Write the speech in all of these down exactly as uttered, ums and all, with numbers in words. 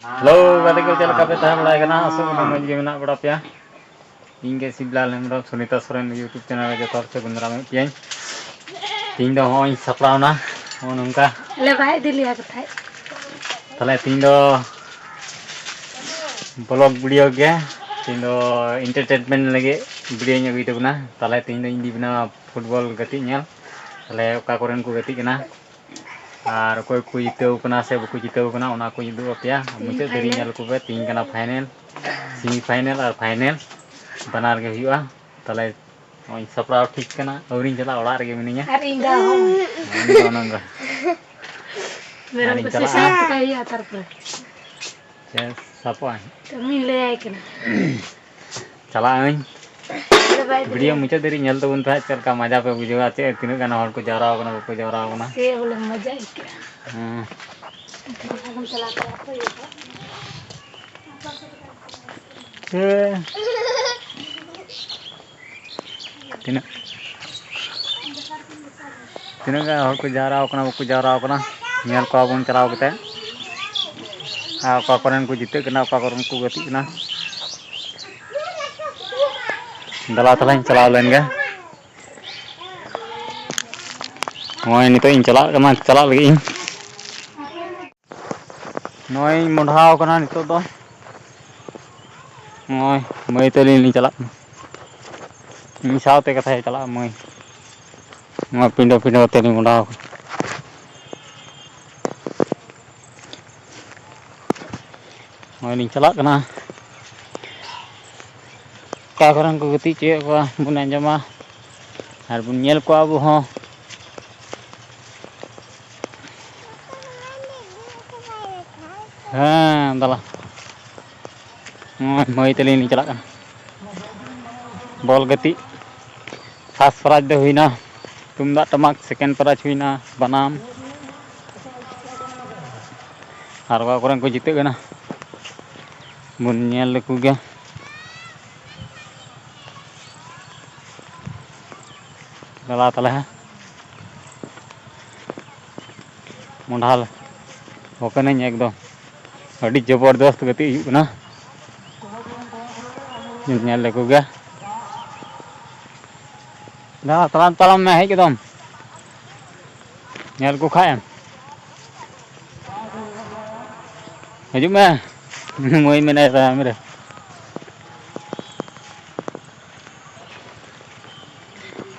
Hello ᱜᱟᱛᱮ ᱠᱚ, ᱪᱮᱫ ᱞᱮᱠᱟ ᱯᱮ ᱛᱟᱦᱮᱸ ᱵᱟᱲᱟᱭ ᱠᱟᱱᱟ? ᱟᱥᱚᱜ ᱠᱟᱱᱟ ᱢᱚᱡᱽ ᱜᱮ ᱢᱮᱱᱟᱜ ᱵᱟᱲᱟ ᱯᱮᱭᱟ᱾ ᱤᱧ ᱜᱮ ᱥᱤᱵᱞᱟᱞ ᱦᱮᱢᱵᱨᱚᱢ, ᱥᱩᱱᱤᱛᱟ ᱥᱚᱨᱮᱱ YouTube ᱪᱮᱱᱮᱞ ᱨᱮ ᱡᱚᱛᱚ ᱦᱚᱲ ᱥᱟᱹᱜᱩᱱ ᱫᱟᱨᱟᱢᱮᱫ ᱯᱮᱭᱟᱹᱧ᱾ ᱛᱮᱦᱮᱧ ᱫᱚ ᱦᱚᱸᱜᱼᱚᱭ ᱤᱧ ᱥᱟᱯᱲᱟᱣ ᱮᱱᱟ ᱱᱚᱜᱼᱚ ᱱᱚᱝᱠᱟ᱾ ᱞᱮ ᱵᱟᱭ ᱤᱫᱤ ᱞᱮᱭᱟ ᱠᱟᱛᱷᱟᱡ᱾ ᱛᱟᱦᱞᱮ ᱛᱮᱦᱮᱧ ᱫᱚ ᱵᱞᱚᱜ ᱵᱷᱤᱰᱤᱭᱳ ᱜᱮ, ᱛᱮᱦᱮᱧ ᱫᱚ ᱮᱱᱴᱟᱨᱴᱮᱱᱢᱮᱱᱴ ᱞᱟᱹᱜᱤᱫ ᱵᱷᱤᱰᱤᱭᱳᱧ ᱟᱹᱜᱩᱭ ᱛᱟᱵᱚᱱᱟ᱾ ᱛᱟᱦᱞᱮ ᱛᱮᱦᱮᱧ ᱫᱚ ᱤᱧ ᱤᱫᱤ ᱵᱮᱱᱟ ᱯᱷᱩᱴᱵᱚᱞ ᱜᱟᱛᱮᱜ ᱧᱮᱞ᱾ ᱛᱟᱦᱞᱮ ᱚᱠᱟ ᱠᱚᱨᱮᱱ ᱠᱚ ᱜᱟᱛᱮᱜ ᱠᱟᱱᱟ ᱟᱨ ᱚᱠᱚᱭ ᱠᱚ ᱡᱤᱛᱟᱹᱣ ᱠᱟᱱᱟ ᱥᱮ ᱵᱟᱠᱚ ᱡᱤᱛᱟᱹᱣ ᱠᱟᱱᱟ, ᱚᱱᱟ ᱠᱚᱧ ᱩᱫᱩᱜ ᱟᱯᱮᱭᱟ᱾ ᱢᱩᱪᱟᱹᱫ ᱫᱷᱟᱹᱵᱤᱡ ᱯᱷᱟᱭᱱᱮᱞ᱾ ᱧᱮᱞ ᱠᱚᱯᱮ᱾ ᱛᱮᱦᱮᱧ ᱠᱟᱱᱟ ᱯᱷᱟᱭᱱᱮᱞ, ᱥᱮᱢᱤ ᱯᱷᱟᱭᱱᱮᱞ ᱟᱨ ᱯᱷᱟᱭᱱᱮᱞ ᱵᱟᱱᱟᱨ ᱜᱮ ᱦᱩᱭᱩᱜᱼᱟ᱾ ᱛᱟᱦᱞᱮ ᱱᱚᱜᱼᱚᱭ ᱥᱟᱯᱲᱟᱣ ᱴᱷᱤᱠ ᱠᱟᱱᱟ, ᱟᱹᱣᱨᱤᱧ ᱪᱟᱞᱟᱜᱼᱟ, ᱚᱲᱟᱜ ᱨᱮᱜᱮ ᱢᱤᱱᱟᱹᱧᱟ᱾ ᱟᱨ ᱤᱧ ᱫᱚ ᱦᱚᱸ᱾ ᱩᱱᱤ ᱫᱚ ᱚᱱᱮ ᱚᱱᱠᱟ᱾ ᱢᱮᱨᱚᱢ ᱟᱨᱤᱧ ᱠᱚ ᱪᱟᱞᱟᱜᱼᱟ᱾ ᱥᱮᱥᱟ ᱠᱟᱭᱟ ᱛᱟᱨᱯᱚᱨᱮ᱾ ᱪᱮᱫ ᱥᱟᱯᱚᱜᱼᱟᱭ? ᱠᱟᱹᱢᱤᱧ ᱞᱟᱹᱭᱟᱭ ᱠᱟᱱᱟ᱾ ᱪᱟᱞᱟᱜ ᱟᱹᱧ᱾ ᱟᱫᱚ ᱵᱟᱭ ᱵᱷᱤᱰᱤᱭᱳ ᱫᱩᱲᱩᱵᱼᱟ᱾ ᱢᱩᱪᱟᱹᱫ ᱫᱷᱟᱹᱨᱤᱡ ᱧᱮᱞ ᱛᱟᱵᱚᱱ ᱯᱮ ᱦᱟᱸᱜ, ᱪᱮᱫ ᱞᱮᱠᱟ ᱢᱟᱡᱟ ᱯᱮ ᱵᱩᱡᱷᱟᱹᱣᱟ, ᱪᱮᱫ ᱛᱤᱱᱟᱹᱜ ᱜᱟᱱ ᱦᱚᱲ ᱠᱚ ᱡᱟᱣᱨᱟ ᱟᱠᱟᱱᱟ, ᱵᱟᱠᱚ ᱡᱟᱣᱨᱟ ᱟᱠᱟᱱᱟ᱾ ᱥᱮ ᱵᱚᱞᱮ ᱢᱟᱡᱟ ᱟᱹᱭᱠᱟᱹᱜᱼᱟ᱾ ᱦᱮᱸ᱾ ᱵᱟᱠᱷᱟᱱ ᱪᱟᱞᱟᱣ ᱠᱚᱜᱼᱟ ᱛᱚ ᱤᱭᱟᱹ ᱠᱚ᱾ ᱥᱮ ᱛᱤᱱᱟᱹᱜ, ᱛᱤᱱᱟᱹᱜ ᱜᱟᱱ ᱦᱚᱲ ᱠᱚ ᱡᱟᱣᱨᱟ ᱟᱠᱟᱱᱟ, ᱵᱟᱠᱚ ᱡᱟᱣᱨᱟ ᱟᱠᱟᱱᱟ, ᱧᱮᱞ ᱠᱚᱣᱟ ᱵᱚᱱ ᱪᱟᱞᱟᱣ ᱠᱟᱛᱮ᱾ ᱟᱨ ᱚᱠᱟ ᱠᱚᱨᱮᱱ ᱠᱚ ᱡᱤᱛᱟᱹᱜ ᱠᱟᱱᱟ, ᱚᱠᱟ ᱠᱚᱨᱮᱱ ᱠᱚ ᱜᱟᱛᱮᱜ ᱠᱟᱱᱟ᱾ ᱫᱮᱞᱟ ᱛᱟᱦᱞᱮᱧ ᱪᱟᱞᱟᱣ ᱞᱮᱱ ᱜᱮ᱾ ᱱᱚᱜᱼᱚᱭ ᱱᱤᱛᱚᱜ ᱤᱧ ᱪᱟᱞᱟᱜ ᱠᱟᱱᱟ, ᱪᱟᱞᱟᱜ ᱞᱟᱹᱜᱤᱫ ᱤᱧ᱾ ᱱᱚᱜᱼᱚᱭ ᱤᱧ ᱢᱚᱰᱷᱟᱣ ᱠᱟᱱᱟ ᱱᱤᱛᱚᱜ ᱫᱚ᱾ ᱱᱚᱜᱼᱚᱭ ᱢᱟᱹᱭ ᱛᱟᱹᱞᱤᱧ ᱞᱤᱧ ᱪᱟᱞᱟᱜ ᱠᱟᱱᱟ᱾ ᱤᱧ ᱥᱟᱶᱛᱮ ᱠᱟᱛᱷᱟᱭ ᱪᱟᱞᱟᱜᱼᱟ ᱢᱟᱹᱭ᱾ ᱱᱚᱣᱟ ᱯᱤᱸᱰᱟᱹ ᱯᱤᱸᱰᱟᱹ ᱠᱟᱛᱮ ᱞᱤᱧ ᱢᱚᱰᱷᱟᱣ ᱠᱟᱱᱟ᱾ ᱱᱚᱜᱼᱚᱭ ᱞᱤᱧ ᱪᱟᱞᱟᱜ ᱠᱟᱱᱟ᱾ ᱚᱠᱟ ᱠᱚᱨᱮᱱ ᱠᱚ ᱜᱟᱛᱮ ᱦᱚᱪᱚᱭᱮᱫ ᱠᱚᱣᱟ ᱵᱚᱱ ᱟᱸᱡᱚᱢᱟ ᱟᱨ ᱵᱚᱱ ᱧᱮᱞ ᱠᱚᱣᱟ ᱟᱵᱚ ᱦᱚᱸ᱾ ᱦᱮᱸ, ᱫᱟᱞᱟ᱾ ᱱᱚᱜᱼᱚᱭ ᱢᱟᱹᱭ ᱛᱟᱹᱞᱤᱧ ᱞᱤᱧ ᱪᱟᱞᱟᱜ ᱠᱟᱱᱟ᱾ ᱵᱚᱞ ᱜᱟᱛᱮᱜ ᱯᱷᱟᱥᱴ ᱯᱨᱟᱭᱤᱡᱽ ᱫᱚ ᱦᱩᱭᱱᱟ ᱛᱩᱢᱫᱟᱜ ᱴᱟᱢᱟᱠ, ᱥᱮᱠᱮᱱᱰ ᱯᱨᱟᱭᱤᱡᱽ ᱦᱩᱭᱱᱟ ᱵᱟᱱᱟᱢ᱾ ᱟᱨ ᱚᱠᱟ ᱠᱚᱨᱮᱱ ᱠᱚ ᱡᱤᱛᱟᱹᱜ ᱠᱟᱱᱟ ᱵᱚᱱ ᱧᱮᱞ ᱞᱮᱠᱚ ᱜᱮ᱾ ᱫᱮᱞᱟ ᱛᱟᱦᱞᱮ ᱦᱮᱸ᱾ ᱢᱚᱰᱷᱟᱞ ᱦᱚᱠᱟᱹᱱᱟᱹᱧ ᱮᱠᱫᱚᱢ᱾ ᱟᱹᱰᱤ ᱡᱚᱵᱚᱨᱫᱚᱥᱛ ᱜᱟᱛᱮᱜ ᱦᱩᱭᱩᱜ ᱠᱟᱱᱟ᱾ ᱧᱮᱞ ᱞᱮᱠᱚ ᱜᱮ᱾ ᱫᱟᱫᱟ, ᱛᱟᱲᱟᱢ ᱛᱟᱲᱟᱢ ᱢᱮ, ᱦᱮᱡ ᱜᱚᱫᱚᱜ ᱢᱮ᱾ ᱧᱮᱞ ᱠᱚ ᱠᱷᱟᱡ ᱮᱢ᱾ ᱦᱤᱡᱩᱜ ᱢᱮ᱾ ᱢᱟᱹᱭ ᱢᱮᱱᱟᱭ ᱛᱟᱭᱚᱢ ᱨᱮ᱾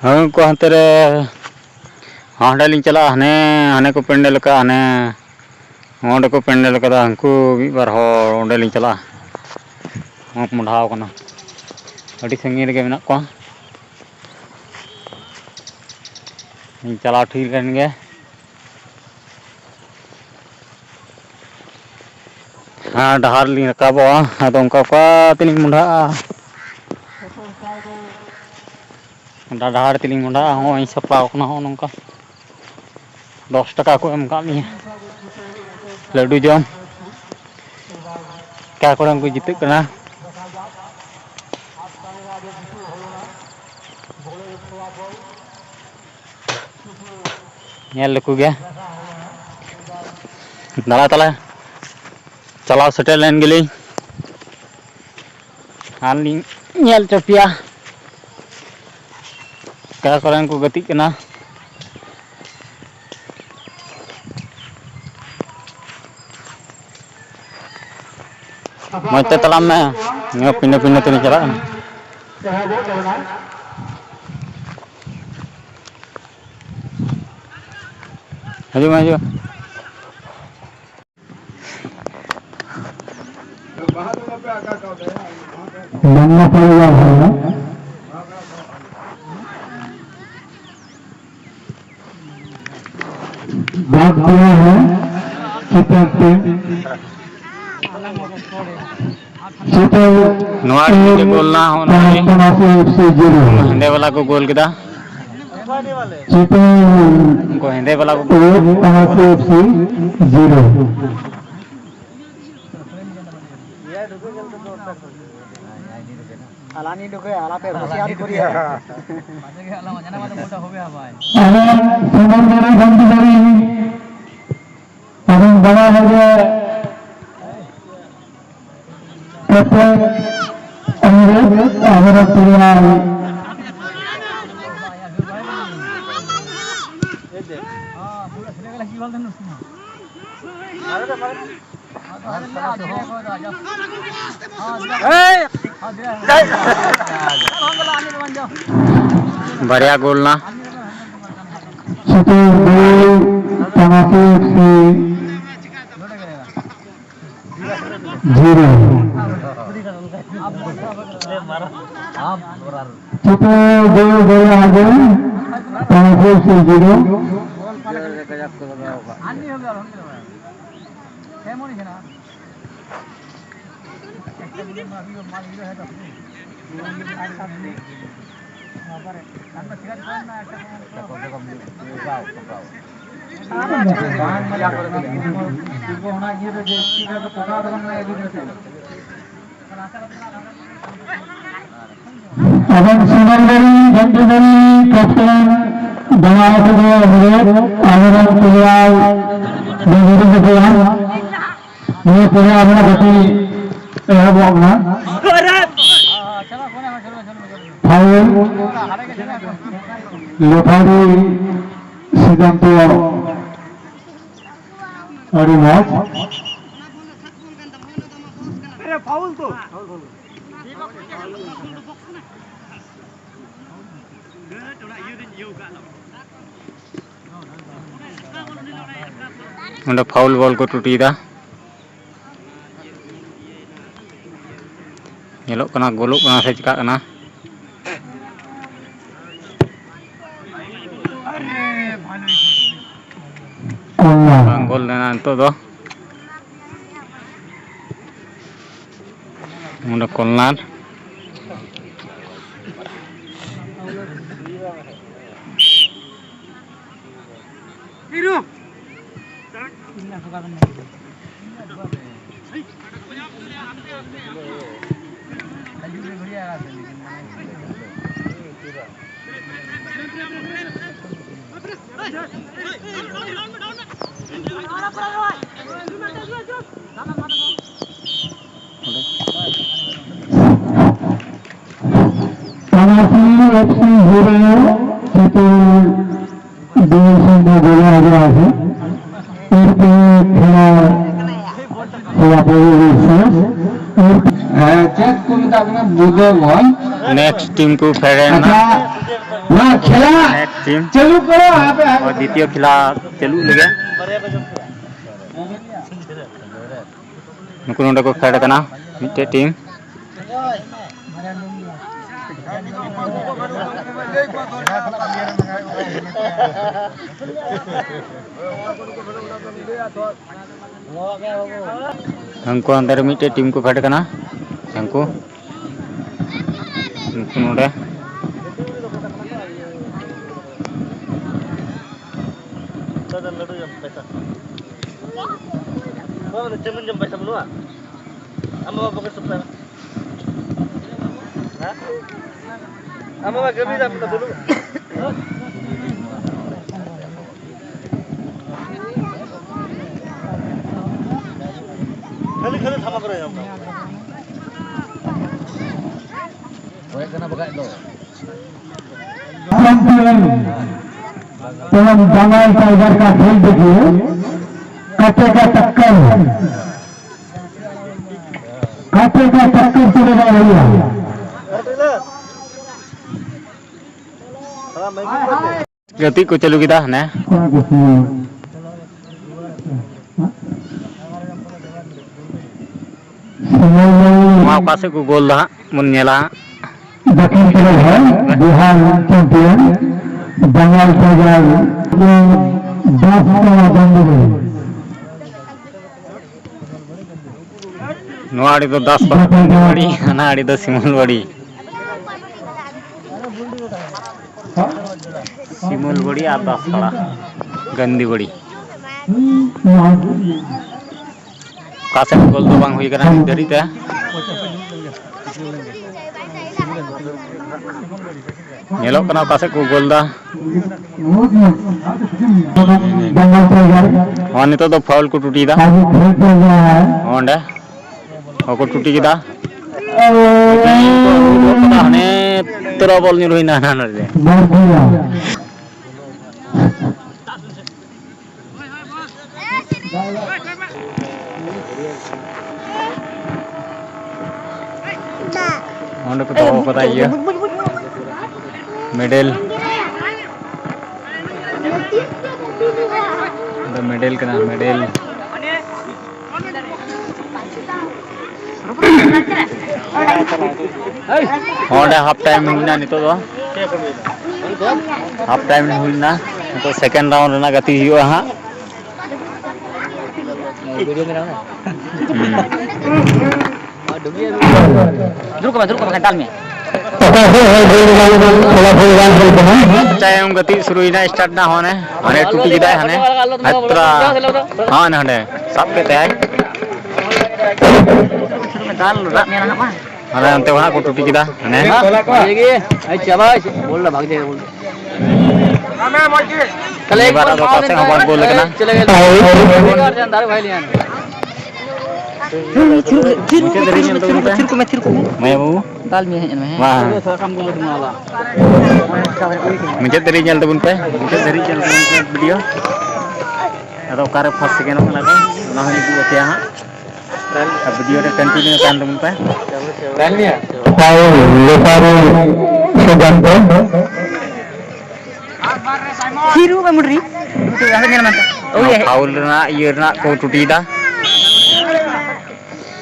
ᱦᱮᱸ, ᱩᱱᱠᱩ ᱦᱟᱱᱛᱮ ᱨᱮ, ᱦᱟᱸᱰᱮ ᱞᱤᱧ ᱪᱟᱞᱟᱜᱼᱟ, ᱦᱟᱱᱮ, ᱦᱟᱱᱮ ᱠᱚ ᱯᱮᱱᱰᱮᱞ ᱟᱠᱟᱫᱼᱟ, ᱦᱟᱱᱮ᱾ ᱚᱸᱰᱮ ᱠᱚ ᱯᱮᱱᱰᱮᱞ ᱟᱠᱟᱫᱟ, ᱩᱱᱠᱩ ᱢᱤᱫ ᱵᱟᱨ ᱦᱚᱲ, ᱚᱸᱰᱮ ᱞᱤᱧ ᱪᱟᱞᱟᱜᱼᱟ᱾ ᱦᱚᱸ, ᱢᱚᱸᱰᱷᱟᱣ ᱠᱟᱱᱟ, ᱟᱹᱰᱤ ᱥᱟᱺᱜᱤᱧ ᱨᱮᱜᱮ ᱢᱮᱱᱟᱜ ᱠᱚᱣᱟ᱾ ᱤᱧ ᱪᱟᱞᱟᱣ ᱴᱷᱤᱠ ᱞᱮᱱ ᱜᱮ᱾ ᱦᱮᱸ, ᱰᱟᱦᱟᱨ ᱞᱤᱧ ᱨᱟᱠᱟᱵᱚᱜᱼᱟ, ᱟᱫᱚ ᱚᱱᱠᱟ ᱚᱠᱟ ᱛᱮᱞᱤᱧ ᱢᱚᱸᱰᱷᱟᱜᱼᱟ? ᱰᱟ-, ᱰᱟᱦᱟᱨ ᱛᱮᱞᱤᱧ ᱢᱚᱸᱰᱷᱟᱜᱼᱟ᱾ ᱦᱚᱸᱜᱼᱚᱭ ᱥᱟᱯᱲᱟᱣ ᱠᱟᱱᱟ, ᱦᱚᱸᱜᱼᱚ ᱱᱚᱝᱠᱟ᱾ ᱫᱚᱥ ᱴᱟᱠᱟ ᱠᱚ ᱮᱢ ᱠᱟᱜ ᱞᱤᱧᱟ ᱞᱟᱹᱰᱩ ᱡᱚᱢ᱾ ᱚᱠᱟ ᱠᱚᱨᱮ ᱠᱚ ᱡᱤᱛᱟᱹᱜ ᱠᱟᱱᱟ᱾ ᱧᱮᱞ ᱞᱮᱠᱚ ᱜᱮ᱾ ᱫᱟᱬᱟ ᱛᱟᱞᱮ ᱪᱟᱞᱟᱣ ᱥᱮᱴᱮᱨ ᱞᱮᱱ ᱜᱮᱞᱤᱧ᱾ ᱟᱨ ᱞᱤᱧ ᱧᱮᱞ ᱦᱚᱪᱚ ᱯᱮᱭᱟ᱾ ᱚᱠᱟ ᱠᱚᱨᱮᱱ ᱠᱚ ᱜᱟᱛᱮᱜ ᱠᱟᱱᱟ᱾ ᱢᱚᱡᱽ ᱛᱮ ᱛᱟᱲᱟᱢ ᱢᱮ᱾ ᱱᱤᱭᱟᱹ ᱯᱤᱸᱰᱟᱹ ᱯᱤᱸᱰᱟᱹ ᱛᱮᱞᱤᱧ ᱪᱟᱞᱟᱜ ᱠᱟᱱᱟ᱾ ᱦᱤᱡᱩᱜ ᱢᱮ, ᱦᱤᱡᱩᱜ ᱢᱮ᱾ ᱵᱟᱝ ᱱᱟᱯᱟᱭ ᱜᱮᱭᱟ ᱦᱚᱲᱢᱚ᱾ ᱵᱟᱝ ᱯᱟᱲᱟᱣ ᱦᱚᱸ ᱪᱮᱛᱟᱱ ᱛᱮ᱾ ᱪᱮᱛᱟᱱ ᱱᱚᱣᱟ ᱨᱮ ᱢᱤᱫᱴᱮᱡ ᱜᱳᱞ ᱱᱟ, ᱦᱚᱸ, ᱱᱚᱣᱟ ᱨᱮ᱾ ᱛᱟᱢᱟᱥᱟ ᱮᱯᱷ ᱥᱤ ᱡᱤᱨᱳ᱾ ᱦᱮᱸᱫᱮ ᱵᱟᱞᱟ ᱠᱚ ᱜᱳᱞ ᱠᱮᱫᱟ᱾ ᱪᱮᱛᱟᱱ ᱩᱱᱠᱩ ᱦᱮᱸᱫᱮ ᱵᱟᱞᱟ ᱠᱚ ᱛᱟᱢᱟᱥᱟ ᱮᱯᱷ ᱥᱤ ᱡᱤᱨᱳ᱾ ᱟᱞᱟᱱᱤ ᱰᱩᱠᱮ, ᱟᱞᱟᱯᱮ ᱦᱩᱥᱤᱭᱟᱨᱤ ᱠᱚᱨᱤᱭᱟ᱾ ᱟᱞᱮ ᱥᱚᱢᱟᱡᱽ ᱫᱟᱨᱮ ᱜᱷᱟᱱᱴᱤ ᱫᱟᱨᱮ ᱟᱫᱚ ᱵᱟᱲᱟᱭ ᱦᱚᱲ ᱜᱮ ᱟᱵᱚᱨᱮᱱ ᱯᱞᱮᱭᱟᱨ ᱵᱟᱨᱭᱟ ᱜᱳᱞ ᱱᱟ᱾ ᱥᱩᱛᱩᱨ ᱫᱩᱭ, ᱛᱟᱢᱟᱠᱩ ᱮᱯᱷ ᱥᱤ ᱡᱤᱨᱳ᱾ ᱥᱩᱛᱩᱨ ᱫᱩᱭ, ᱵᱟᱨᱭᱟ ᱜᱳᱞ, ᱛᱟᱢᱟᱠᱩ ᱮᱯᱷ ᱥᱤ ᱡᱤᱨᱳ᱾ ᱟᱵᱮᱱ ᱥᱤᱱᱟᱨᱜᱟᱹᱲᱤ ᱡᱷᱟᱱᱴᱤᱜᱟᱹᱲᱤ ᱠᱮᱯᱴᱮᱱ ᱫᱟᱭᱟ ᱠᱟᱛᱮ ᱚᱱᱩᱨᱳᱫᱷ, ᱟᱵᱚᱨᱮᱱ ᱯᱞᱮᱭᱟᱨ ᱵᱮᱜᱚᱨᱤ ᱠᱟᱛᱮ ᱱᱤᱭᱟᱹ ᱯᱚᱨᱮ ᱟᱵᱚᱱᱟᱜ ᱜᱟᱛᱮ ᱮᱦᱚᱵᱚᱜ ᱠᱟᱱᱟ᱾ ᱯᱷᱟᱣᱩᱞ, ᱞᱮᱯᱷᱟᱨᱤ ᱥᱤᱫᱷᱟᱱᱛᱚ ᱟᱹᱰᱤ ᱢᱚᱡᱽ᱾ ᱚᱸᱰᱮ ᱯᱷᱟᱣᱩᱞ ᱵᱚᱞ ᱠᱚ ᱴᱩᱴᱤᱭᱮᱫᱟ᱾ ᱧᱮᱞᱚᱜ ᱠᱟᱱᱟ ᱜᱳᱞᱚᱜ ᱠᱟᱱᱟ ᱥᱮ ᱪᱤᱠᱟᱜ ᱠᱟᱱᱟ᱾ ᱵᱟᱝ ᱜᱳᱞ ᱞᱮᱱᱟ ᱱᱤᱛᱚᱜ ᱫᱚ᱾ ᱚᱸᱰᱮ corner. FC zero, Chhatarpur division में बोला गया है। और कोई खेला हुआ बोल रही है। और ᱪᱮᱫ ᱠᱚ ᱢᱮᱛᱟᱜ ᱠᱟᱱᱟ? ᱵᱩᱫᱷᱚ ᱵᱷᱚᱱ᱾ नेक्स्ट टीम को फेरे ना। अच्छा, ᱱᱚᱣᱟ ᱠᱷᱮᱞᱟ नेक्स्ट टीम। ᱪᱟᱹᱞᱩ ᱠᱚᱨᱚ, ᱟᱯᱮ ᱟᱨ ᱫᱤᱛᱤᱭᱚ ᱠᱷᱮᱞᱟ ᱪᱟᱹᱞᱩᱜ ᱞᱟᱹᱜᱤᱫ᱾ ᱱᱩᱠᱩ ᱱᱚᱰᱮ ᱠᱚ ᱯᱷᱮᱰ ᱟᱠᱟᱱᱟ, ᱢᱤᱫᱴᱮᱡ ᱴᱤᱢ᱾ ᱦᱟᱹᱱᱠᱩ ᱦᱟᱱᱛᱮ ᱨᱮ ᱢᱤᱫᱴᱮᱡ ᱴᱤᱢ ᱠᱚ ᱯᱷᱮᱰ ᱟᱠᱟᱱᱟ᱾ ᱦᱟᱹᱱᱠᱩ, ᱩᱱᱠᱩ ᱱᱚᱰᱮ᱾ ᱚᱠᱟ ᱫᱚ ᱞᱟᱹᱰᱩ ᱡᱚᱢ ᱯᱚᱭᱥᱟ? ᱚᱠᱟ ᱫᱚ ᱪᱟᱣᱢᱤᱱ ᱡᱚᱢ ᱯᱚᱭᱥᱟ ᱵᱟᱹᱱᱩᱜᱼᱟ? ᱟᱢ ᱵᱟᱵᱟ ᱯᱚᱠᱮᱴ ᱥᱩᱯ ᱛᱟᱦᱮᱱᱟ᱾ ᱦᱮᱸ? ᱟᱢ ᱵᱟᱵᱟ ᱠᱟᱹᱢᱤ ᱫᱟ, ᱟᱢ ᱫᱚ ᱵᱟᱹᱱᱩᱜ᱾ ᱠᱷᱟᱹᱞᱤ ᱠᱷᱟᱹᱞᱤ ᱛᱷᱟᱢᱟ ᱠᱚᱨᱮ ᱡᱚᱢ ᱫᱟ᱾ ᱦᱩᱭᱩᱜ ᱠᱟᱱᱟ ᱵᱟᱠᱷᱟᱡ ᱫᱚ᱾ एवं बंगाल टाइगर का खेल देखिए, कांटे का टक्कर, कांटे का टक्कर चलेगा भैया। ᱜᱟᱛᱮᱜ ᱠᱚ ᱪᱟᱹᱞᱩ ᱠᱮᱫᱟ ᱦᱟᱱᱮ᱾ ᱱᱚᱣᱟ ᱚᱠᱟ ᱥᱮᱫ ᱠᱚ ᱜᱳᱞ ᱫᱟ ᱦᱟᱸᱜ ᱵᱚᱱ ᱧᱮᱞᱟ ᱦᱟᱸᱜ᱾ ᱫᱚᱠᱠᱷᱤᱱ ᱠᱚᱨᱮ ᱦᱚᱸ ᱵᱤᱦᱟᱨ ᱪᱟᱢᱯᱤᱭᱟᱱ ᱵᱟᱝᱜᱟᱞ ᱴᱟᱭᱜᱟᱨ ᱫᱟᱥ ᱠᱚᱲᱟ ᱵᱟᱝᱜᱟᱞ᱾ ᱱᱚᱣᱟ ᱟᱲᱮ ᱫᱚ ᱫᱟᱥ ᱵᱟᱲᱤ, ᱦᱟᱱᱟ ᱟᱲᱮ ᱫᱚ ᱥᱤᱢᱩᱞ ᱵᱟᱲᱤ᱾ ᱥᱤᱢᱩᱞ ᱵᱟᱲᱤ ᱟᱨ ᱫᱟᱥ ᱯᱟᱲᱟ, ᱜᱟᱱᱫᱤ ᱵᱟᱲᱤ᱾ ᱚᱠᱟ ᱥᱮᱫ ᱜᱳᱞ ᱫᱚ ᱵᱟᱝ ᱦᱩᱭ ᱠᱟᱱᱟ ᱱᱤᱛ ᱫᱷᱟᱹᱨᱤᱡ ᱛᱮ᱾ ᱧᱮᱞᱚᱜ ᱠᱟᱱᱟ ᱚᱠᱟ ᱥᱮᱫ ᱠᱚ ᱜᱳᱞ ᱫᱟ᱾ ᱦᱚᱸ, ᱱᱤᱛᱚᱜ ᱫᱚ ᱯᱷᱟᱣᱩᱞ ᱠᱚ ᱴᱩᱴᱤᱭᱮᱫᱟ᱾ ᱚᱸᱰᱮ ᱦᱚᱸᱠᱚ ᱴᱩᱴᱤ ᱠᱮᱫᱟ᱾ ᱦᱟᱱᱮ ᱛᱚᱨᱟ ᱵᱚᱞ ᱧᱩᱨ ᱦᱩᱭᱱᱟ ᱦᱟᱱᱟ ᱨᱮ᱾ ᱚᱸᱰᱮ ᱠᱚ ᱫᱚᱦᱚ ᱠᱟᱫᱟ ᱤᱭᱟᱹ, ᱢᱮᱰᱮᱞ᱾ ᱫᱚ ᱢᱮᱰᱮᱞ ᱠᱟᱱᱟ, ᱢᱮᱰᱮᱞ᱾ ᱚᱸᱰᱮ ᱦᱟᱯ ᱴᱟᱭᱤᱢ ᱦᱩᱭᱱᱟ ᱱᱤᱛᱚᱜ ᱫᱚ᱾ ᱦᱟᱯ ᱴᱟᱭᱤᱢ ᱦᱩᱭᱱᱟ᱾ ᱱᱤᱛᱚᱜ ᱥᱮᱠᱮᱱᱰ ᱨᱟᱣᱩᱱᱰ ᱨᱮᱱᱟᱜ ᱜᱟᱛᱮ ᱦᱩᱭᱩᱜᱼᱟ ᱦᱟᱸᱜ᱾ ᱦᱩᱸ᱾ ᱫᱩᱲᱩᱵ ᱠᱚᱜ ᱢᱮ, ᱫᱩᱲᱩᱵ ᱠᱚᱜ ᱢᱮ, ᱫᱟᱞ ᱢᱮ᱾ ᱚᱠᱟ ᱥᱮᱫ ᱦᱚᱸ ᱜᱳᱞ ᱵᱟᱝ, ᱯᱷᱚᱞᱟᱯᱷᱚᱞ ᱵᱟᱝ ᱦᱩᱭ ᱠᱟᱱᱟ᱾ ᱛᱟᱭᱚᱢ ᱜᱟᱛᱮᱜ ᱥᱩᱨᱩᱭᱮᱱᱟ, ᱥᱴᱟᱨᱴ ᱮᱱᱟ, ᱦᱟᱱᱮ ᱴᱩᱴᱤ ᱠᱮᱫᱟᱭ, ᱦᱟᱱᱮ ᱦᱟᱛᱨᱟ, ᱦᱟᱱᱮ ᱦᱟᱸᱰᱮ ᱥᱟᱵ ᱠᱮᱫ ᱛᱟᱭᱟᱭ᱾ ᱫᱟᱞ ᱨᱟᱜ ᱢᱮ ᱱᱟᱦᱟᱜ ᱢᱟ᱾ ᱦᱟᱱᱮ ᱚᱱᱛᱮ ᱠᱷᱚᱱᱟᱜ ᱠᱚ ᱴᱩᱴᱤ ᱠᱮᱫᱟ, ᱦᱟᱱᱮ᱾ ᱦᱮᱸ? ᱤᱭᱟᱹ ᱜᱮ, ᱟᱪᱪᱷᱟ ᱵᱷᱟᱭ, ᱵᱚᱞ ᱫᱚ ᱵᱷᱟᱜᱽ ᱡᱟᱭᱜᱟ ᱵᱚᱞ᱾ ᱱᱤᱭᱟᱹ ᱵᱟᱨ ᱫᱚ ᱚᱠᱟ ᱥᱮᱫ ᱦᱚᱸ ᱵᱟᱝ ᱜᱳᱞ ᱠᱟᱱᱟ᱾ ᱫᱟᱨᱮ ᱵᱷᱟᱭ ᱞᱤᱭᱟᱱ᱾ ᱛᱷᱤᱨ, ᱛᱷᱤᱨ, ᱛᱷᱤᱨ, ᱢᱩᱪᱟᱹᱫ ᱫᱷᱟᱹᱨᱤᱡ ᱧᱮᱞ ᱛᱟᱵᱚᱱ ᱯᱮ᱾ ᱛᱷᱤᱨ ᱠᱚᱜ ᱢᱮ, ᱛᱷᱤᱨ ᱠᱚᱜ ᱢᱮ᱾ ᱢᱟᱭᱟ ᱵᱟᱹᱵᱩ᱾ ᱫᱟᱞ ᱢᱮ ᱦᱮᱡ ᱮᱱ ᱢᱮ, ᱦᱮᱸ᱾ ᱵᱟᱝ᱾ ᱢᱩᱪᱟᱹᱫ ᱫᱷᱟᱹᱨᱤᱡ ᱧᱮᱞ ᱛᱟᱵᱚᱱ ᱯᱮ, ᱢᱩᱪᱟᱹᱫ ᱫᱷᱟᱹᱨᱤᱡ ᱧᱮᱞ ᱛᱟᱵᱚᱱ ᱯᱮ ᱵᱷᱤᱰᱤᱭᱳ᱾ ᱟᱫᱚ ᱚᱠᱟᱨᱮ ᱯᱷᱟᱥᱴ ᱥᱮᱠᱮᱱᱰᱚᱜ ᱠᱟᱱᱟ ᱠᱚ, ᱚᱱᱟ ᱦᱚᱸᱧ ᱩᱫᱩᱜ ᱟᱯᱮᱭᱟ ᱦᱟᱸᱜ᱾ ᱟᱨ ᱵᱷᱤᱰᱤᱭᱳ ᱨᱮ ᱠᱚᱱᱴᱤᱱᱤᱭᱩ ᱛᱟᱦᱮᱱ ᱛᱟᱵᱚᱱ ᱯᱮ᱾ ᱯᱷᱟᱣᱩᱞ, ᱞᱮᱯᱷᱟᱨᱤ ᱥᱤᱫᱽᱫᱷᱟᱱᱛᱚ᱾ ᱛᱷᱤᱨ ᱦᱚᱸ ᱵᱟᱭ ᱢᱩᱰᱨᱤ᱾ ᱱᱚᱣᱟ ᱯᱷᱟᱣᱩᱞ ᱨᱮᱱᱟᱜ ᱤᱭᱟᱹ ᱨᱮᱱᱟᱜ ᱠᱚ ᱴᱩᱴᱤᱭᱮᱫᱟ᱾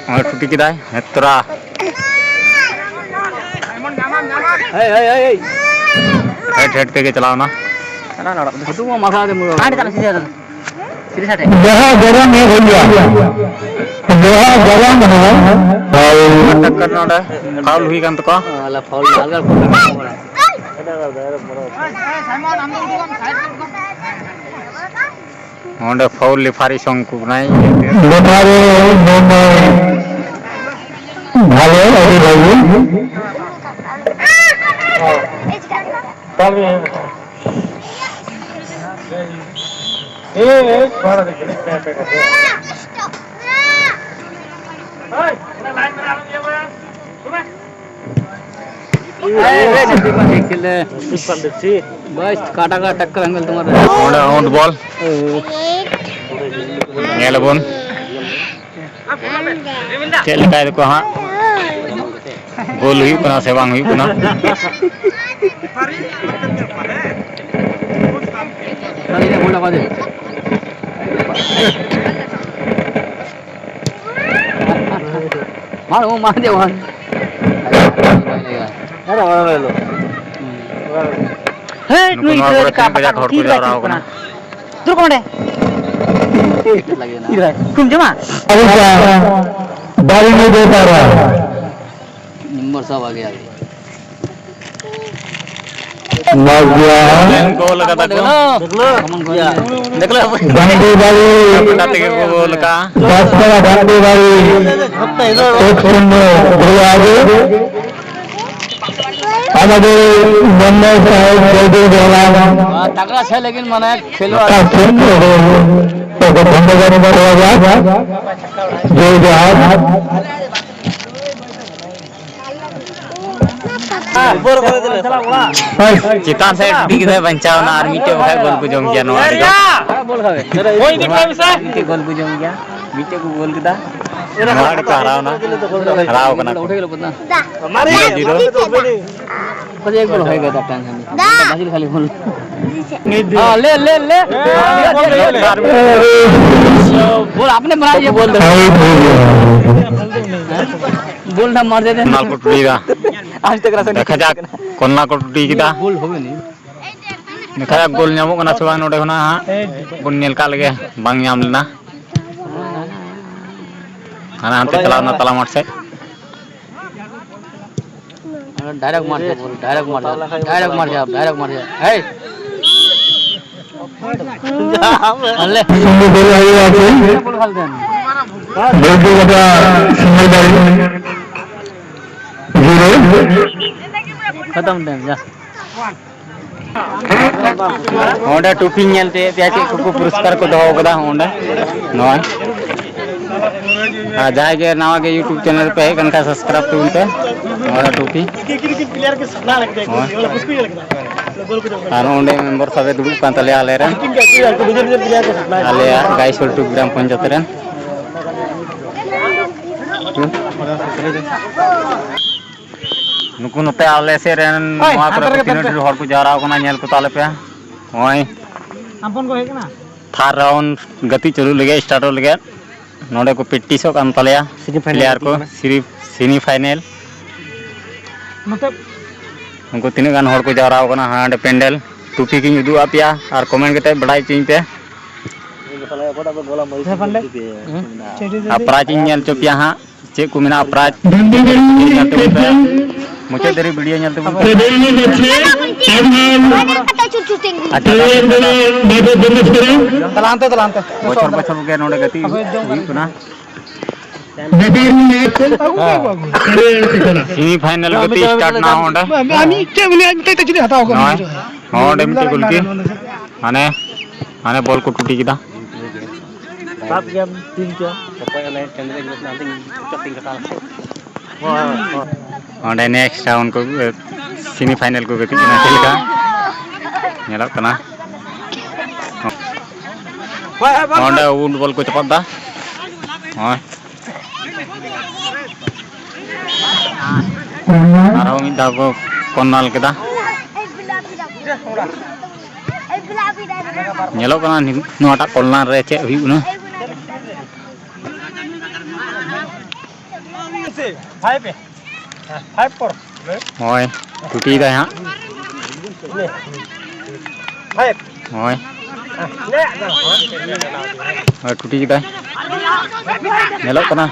ᱱᱚᱜᱼᱚᱭ ᱴᱩᱴᱤ ᱠᱮᱫᱟᱭ, ᱦᱮᱛᱨᱟ᱾ ᱦᱮᱭ, ᱦᱮᱭ, ᱦᱮᱭ, ᱦᱮᱭ᱾ ᱦᱮᱰ ᱦᱮᱰ ᱛᱮᱜᱮ ᱪᱟᱞᱟᱣ ᱮᱱᱟ᱾ ᱦᱟᱸᱰᱮ ᱛᱟᱞᱮ ᱥᱤᱫᱷᱟᱹ ᱫᱚ᱾ ᱥᱤᱫᱷᱟᱹ ᱥᱟᱴ ᱦᱮᱡ᱾ ᱡᱟᱦᱟᱸ ᱜᱚᱨᱚᱢ ᱦᱮᱡ ᱦᱩᱭᱩᱜᱼᱟ, ᱡᱟᱦᱟᱸ ᱜᱚᱨᱚᱢ ᱦᱚᱸ, ᱦᱳᱭ᱾ ᱴᱟᱠᱠᱟᱨ ᱱᱚᱰᱮ ᱯᱷᱟᱣᱩᱞ ᱦᱩᱭ ᱠᱟᱱ ᱛᱟᱠᱚᱣᱟ᱾ ᱟᱞᱮ ᱯᱷᱟᱣᱩᱞ, ᱟᱞᱮ ᱯᱷᱟᱣᱩᱞ᱾ ᱚᱸᱰᱮ ᱯᱷᱟᱣᱩᱞ ᱞᱮᱯᱷᱟᱨᱤ ᱥᱚᱝ ᱠᱚ ᱠᱟᱱᱟᱭ᱾ ᱞᱮᱯᱷᱟᱨᱤ ᱢᱮᱱᱫᱚ ᱵᱷᱟᱞᱮ, ᱟᱹᱰᱤ ᱵᱷᱟᱹᱜᱤ᱾ बस काटा का टक्कर एंगल तुम्हारा। ᱚᱸᱰᱮ ᱟᱣᱩᱴ ᱵᱚᱞ ᱧᱮᱞ ᱟᱵᱚᱱ ᱪᱮᱫ ᱞᱮᱠᱟᱭ ᱫᱟᱠᱚ ᱦᱟᱸᱜ᱾ ᱜᱳᱞ ᱦᱩᱭᱩᱜ ᱠᱟᱱᱟ ᱥᱮ ᱵᱟᱝ ᱦᱩᱭᱩᱜ ᱠᱟᱱᱟ? ᱢᱟᱨ, ᱢᱟᱨ, ᱢᱟᱨ, ᱢᱟᱨ᱾ ᱟᱨᱮ, ᱚᱱᱟ ᱨᱮ ᱮᱞᱚ᱾ ᱦᱮᱸ, ᱱᱩᱠᱩ ᱱᱩᱭ ᱱᱚᱣᱟ ᱜᱤᱫᱽᱨᱟᱹ ᱠᱚᱨᱮ ᱞᱮᱠᱟ ᱛᱤᱱᱟᱹᱜ ᱠᱟᱡᱟᱠ ᱵᱟᱠᱟ ᱦᱚᱲ ᱠᱚ ᱛᱤᱨ ᱵᱟᱭ ᱡᱟᱣᱨᱟ ᱛᱤᱸᱜᱩ ᱟᱠᱟᱱᱟ᱾ ᱠᱟᱱᱟ᱾ ᱫᱩᱲᱩᱵ ᱠᱚᱜ ᱢᱮ ᱚᱸᱰᱮ᱾ ᱠᱷᱩᱵ ᱡᱚᱢᱟ᱾ ᱫᱟᱨᱤ ᱢᱮ ᱫᱮ ᱯᱟᱨᱟ᱾ ᱱᱚᱢᱵᱚᱨ ᱥᱟᱵ ᱟ ᱜᱮᱭᱟ᱾ ᱢᱚᱡᱽ ᱜᱮᱭᱟ᱾ ᱜᱳᱞ ᱠᱟᱫᱟ ᱠᱚ᱾ ᱰᱟᱝᱰᱤ ᱵᱟᱲᱤ᱾ ᱟᱯᱱᱟ ᱛᱮᱜᱮ ᱠᱚ ᱜᱳᱞ ᱠᱟᱜᱼᱟ᱾ ᱵᱟᱥᱯᱟᱲᱟ ᱰᱟᱝᱰᱤ ᱵᱟᱲᱤ᱾ ᱮᱠ ᱥᱩᱱᱱᱚ ᱫᱷᱩᱨᱟᱣ ᱜᱮ᱾ ᱟᱢᱟᱫᱮᱨ ᱢᱚᱱᱱᱚ ᱥᱟᱦᱮᱵ ᱡᱚᱭᱫᱮᱵ ᱨᱮᱦᱞᱟ᱾ ᱛᱟᱜᱲᱟ ᱥᱮ ᱞᱮᱠᱤᱱ ᱢᱟᱱᱮ ᱠᱷᱮᱞᱣᱟᱲ᱾ ᱚᱠᱟ ᱥᱮᱱ ᱨᱮᱦᱚᱸ ᱛᱚᱵᱮ ᱫᱷᱚᱱᱫᱚ ᱜᱟᱱ ᱠᱚᱣᱟ᱾ ᱡᱚᱭ ᱡᱚᱦᱟᱨ᱾ ᱪᱮᱛᱟᱱ ᱥᱮᱫ ᱰᱩᱰᱤ ᱠᱮᱫᱟᱭ, ᱵᱟᱧᱪᱟᱣ ᱮᱱᱟ, ᱟᱨ ᱢᱤᱫᱴᱮᱡ ᱵᱟᱠᱷᱟᱡ ᱜᱳᱞ ᱠᱚ ᱡᱚᱢ ᱜᱮᱭᱟ ᱱᱚᱣᱟ ᱨᱮᱫᱚ᱾ ᱢᱤᱫᱴᱮᱡ ᱜᱳᱞ ᱠᱚ ᱡᱚᱢ ᱜᱮᱭᱟ, ᱢᱤᱫᱴᱮᱡ ᱠᱚ ᱜᱳᱞ ᱠᱮᱫᱟ᱾ ᱱᱚᱣᱟ ᱨᱮᱠᱚ ᱦᱟᱨᱟᱣ ᱮᱱᱟ, ᱦᱟᱨᱟᱣ ᱠᱟᱱᱟ ᱠᱚ᱾ Zero zero. बस एक गोल होएगा था टेंशन नहीं। ब्राजील खाली गोल। हाँ, ले, ले, ले। बोल, आपने बनाया ये गोल। बोल ना, मार देते। ᱠᱚᱨᱱᱟᱞ ᱠᱚ ᱴᱩᱴᱤᱭᱮᱫᱟ᱾ आज तक रसन ᱫᱮᱠᱷᱟ ᱡᱟᱠ, ᱠᱚᱨᱱᱟᱞ ᱠᱚ ᱴᱩᱴᱤ ᱠᱮᱫᱟ᱾ ᱜᱳᱞ ᱦᱚᱵᱮ ᱱᱤ᱾ ᱫᱮᱠᱷᱟ ᱡᱟᱠ, ᱜᱳᱞ ᱧᱟᱢᱚᱜ ᱠᱟᱱᱟ ᱥᱮ ᱵᱟᱝ ᱱᱚᱰᱮ ᱠᱷᱚᱱᱟᱜ ᱦᱟᱸᱜ ᱵᱚᱱ ᱧᱮᱞ ᱠᱟᱜ ᱞᱮᱜᱮ᱾ ᱵᱟᱝ ᱧᱟᱢ ᱞᱮᱱᱟ᱾ ᱦᱟᱱᱟ ᱦᱟᱱᱛᱮ ᱪᱟᱞᱟᱣ ᱮᱱᱟ ᱛᱟᱞᱟ ᱢᱟᱴᱷ ᱥᱮᱫ᱾ डायरेक्ट मार दिया, बोल, डायरेक्ट मार दिया, डायरेक्ट मार दिया, डायरेक्ट मार दिया। हे! अल्ले। खत्म टाइम, जा। ᱚᱸᱰᱮ ᱴᱨᱚᱯᱷᱤ ᱧᱮᱞ ᱛᱮ ᱯᱮᱭᱟ ᱪᱮᱫ ᱠᱚᱠᱚ ᱯᱩᱨᱚᱥᱠᱟᱨ ᱠᱚ ᱫᱚᱦᱚ ᱠᱟᱫᱟ ᱚᱸᱰᱮ᱾ ᱱᱚᱜᱼᱚᱭ᱾ ᱟᱨ ᱡᱟᱦᱟᱸᱭ ᱜᱮ ᱱᱟᱣᱟ ᱜᱮ YouTube channel ᱨᱮᱯᱮ ᱦᱮᱡ ᱟᱠᱟᱱ ᱠᱷᱟᱱ, subscribe ᱛᱟᱵᱚᱱ ᱯᱮ᱾ ᱱᱚᱣᱟ ᱴᱩᱯᱤ᱾ ᱦᱳᱭ᱾ ᱟᱨ ᱚᱸᱰᱮ member ᱥᱟᱵ ᱮ ᱫᱩᱲᱩᱵ ᱠᱟᱱ ᱛᱟᱞᱮᱭᱟ ᱟᱞᱮ ᱨᱮᱱ, ᱟᱞᱮᱭᱟᱜ ᱜᱟᱭᱥᱳᱞ ᱴᱩ ᱜᱨᱟᱢ ᱯᱚᱧᱪᱟᱭᱮᱛ ᱨᱮᱱ᱾ ᱱᱩᱠᱩ ᱱᱚᱛᱮ ᱟᱞᱮ ᱥᱮᱫ ᱨᱮᱱ ᱦᱳᱭ, ᱱᱚᱣᱟ ᱠᱚᱨᱮ ᱦᱟᱱᱛᱮ ᱠᱚ ᱨᱮᱜᱮ ᱛᱤᱱᱟᱹᱜ ᱛᱟᱦᱮᱱ ᱯᱮ᱾ ᱰᱷᱮᱨ ᱦᱚᱲ ᱠᱚ ᱡᱟᱣᱨᱟ ᱟᱠᱟᱱᱟ, ᱧᱮᱞ ᱠᱚ ᱛᱟᱞᱮ ᱯᱮ᱾ ᱱᱚᱜᱼᱚᱭ ᱟᱢ ᱯᱷᱳᱱ ᱠᱚ ᱦᱮᱡ ᱠᱟᱱᱟ? Third round ᱜᱟᱛᱮᱜ ᱪᱟᱹᱞᱩᱜ ᱞᱟᱹᱜᱤᱫ, start ᱞᱟᱹᱜᱤᱫ᱾ ᱱᱚᱰᱮ ᱠᱚ practiceᱚᱜ ᱠᱟᱱ ᱛᱟᱞᱮᱭᱟ᱾ Semi final player ᱠᱚ᱾ ᱜᱟᱛᱮᱜ ᱠᱟᱱᱟ᱾ Semi, semi final᱾ ᱱᱚᱛᱮ ᱩᱱᱠᱩ ᱛᱤᱱᱟᱹᱜ ᱜᱟᱱ ᱦᱚᱲ ᱠᱚ ᱡᱟᱣᱨᱟ ᱟᱠᱟᱱᱟ ᱦᱟᱸᱰᱮ ᱯᱮᱱᱰᱮᱞ᱾ ᱴᱩᱯᱤ ᱠᱤᱧ ᱩᱫᱩᱜ ᱟᱫ ᱯᱮᱭᱟ ᱟᱨ comment ᱠᱟᱛᱮ ᱵᱟᱰᱟᱭ ᱦᱚᱪᱚᱧ ᱯᱮ᱾ ᱦᱮᱸ, ᱯᱟᱱᱰᱮ᱾ ᱟᱨ prize ᱤᱧ ᱧᱮᱞ ᱦᱚᱪᱚ ᱯᱮᱭᱟ ᱦᱟᱸᱜ᱾ ᱪᱮᱫ ᱠᱚ ᱢᱮᱱᱟᱜᱼᱟ prize? ᱢᱩᱪᱟᱹᱫ ᱫᱷᱟᱹᱨᱤᱡ video ᱧᱮᱞ ᱛᱟᱵᱚᱱ ᱯᱮ᱾ ᱟᱪᱪᱷᱟ, ᱛᱟᱞᱟᱱᱛᱮ, ᱛᱟᱞᱟᱱᱛᱮ᱾ ᱵᱚᱪᱷᱚᱨ ᱵᱚᱪᱷᱚᱨ ᱜᱮ ᱱᱚᱰᱮ ᱜᱟᱛᱮᱜ ᱦᱩᱭᱩᱜ ᱠᱟᱱᱟ᱾ Semi final ᱜᱟᱛᱮᱜ start ᱱᱟ ᱚᱸᱰᱮ᱾ ᱱᱚᱜᱼᱚᱭ, ᱱᱚᱜᱼᱚᱭ ᱚᱸᱰᱮ ᱢᱤᱫᱴᱮᱡ ᱜᱳᱞᱠᱤ᱾ ᱦᱟᱱᱮ, ᱦᱟᱱᱮ ball ᱠᱚ ᱴᱩᱴᱤ ᱠᱮᱫᱟ᱾ ᱥᱟᱵ ᱜᱮᱭᱟᱢ ᱛᱤᱱ ᱪᱚ᱾ ᱚᱸᱰᱮ next round ᱠᱚ, semi final ᱠᱚ ᱜᱟᱛᱮᱜ ᱠᱟᱱᱟ, ᱪᱮᱫ ᱞᱮᱠᱟ ᱧᱮᱞᱚᱜ ᱠᱟᱱᱟ᱾ ᱚᱸᱰᱮ wood ball ᱠᱚ ᱪᱟᱯᱟᱫ ᱫᱟ᱾ ᱱᱚᱜᱼᱚᱭ᱾ ᱟᱨᱦᱚᱸ ᱢᱤᱫ ᱫᱷᱟᱣ ᱠᱚ corner ᱠᱮᱫᱟ᱾ ᱧᱮᱞᱚᱜ ᱠᱟᱱᱟ ᱱᱤ-, ᱱᱚᱣᱟᱴᱟᱜ corner ᱨᱮ ᱪᱮᱫ ᱦᱩᱭᱩᱜ ᱠᱟᱱᱟ᱾ ᱦᱳᱭ, ᱴᱩᱴᱤᱭᱮᱫᱟᱭ ᱦᱟᱸᱜ᱾ ᱦᱳᱭ᱾ ᱦᱳᱭ, ᱴᱩᱴᱤ ᱠᱮᱫᱟᱭ᱾ ᱧᱮᱞᱚᱜ ᱠᱟᱱᱟ᱾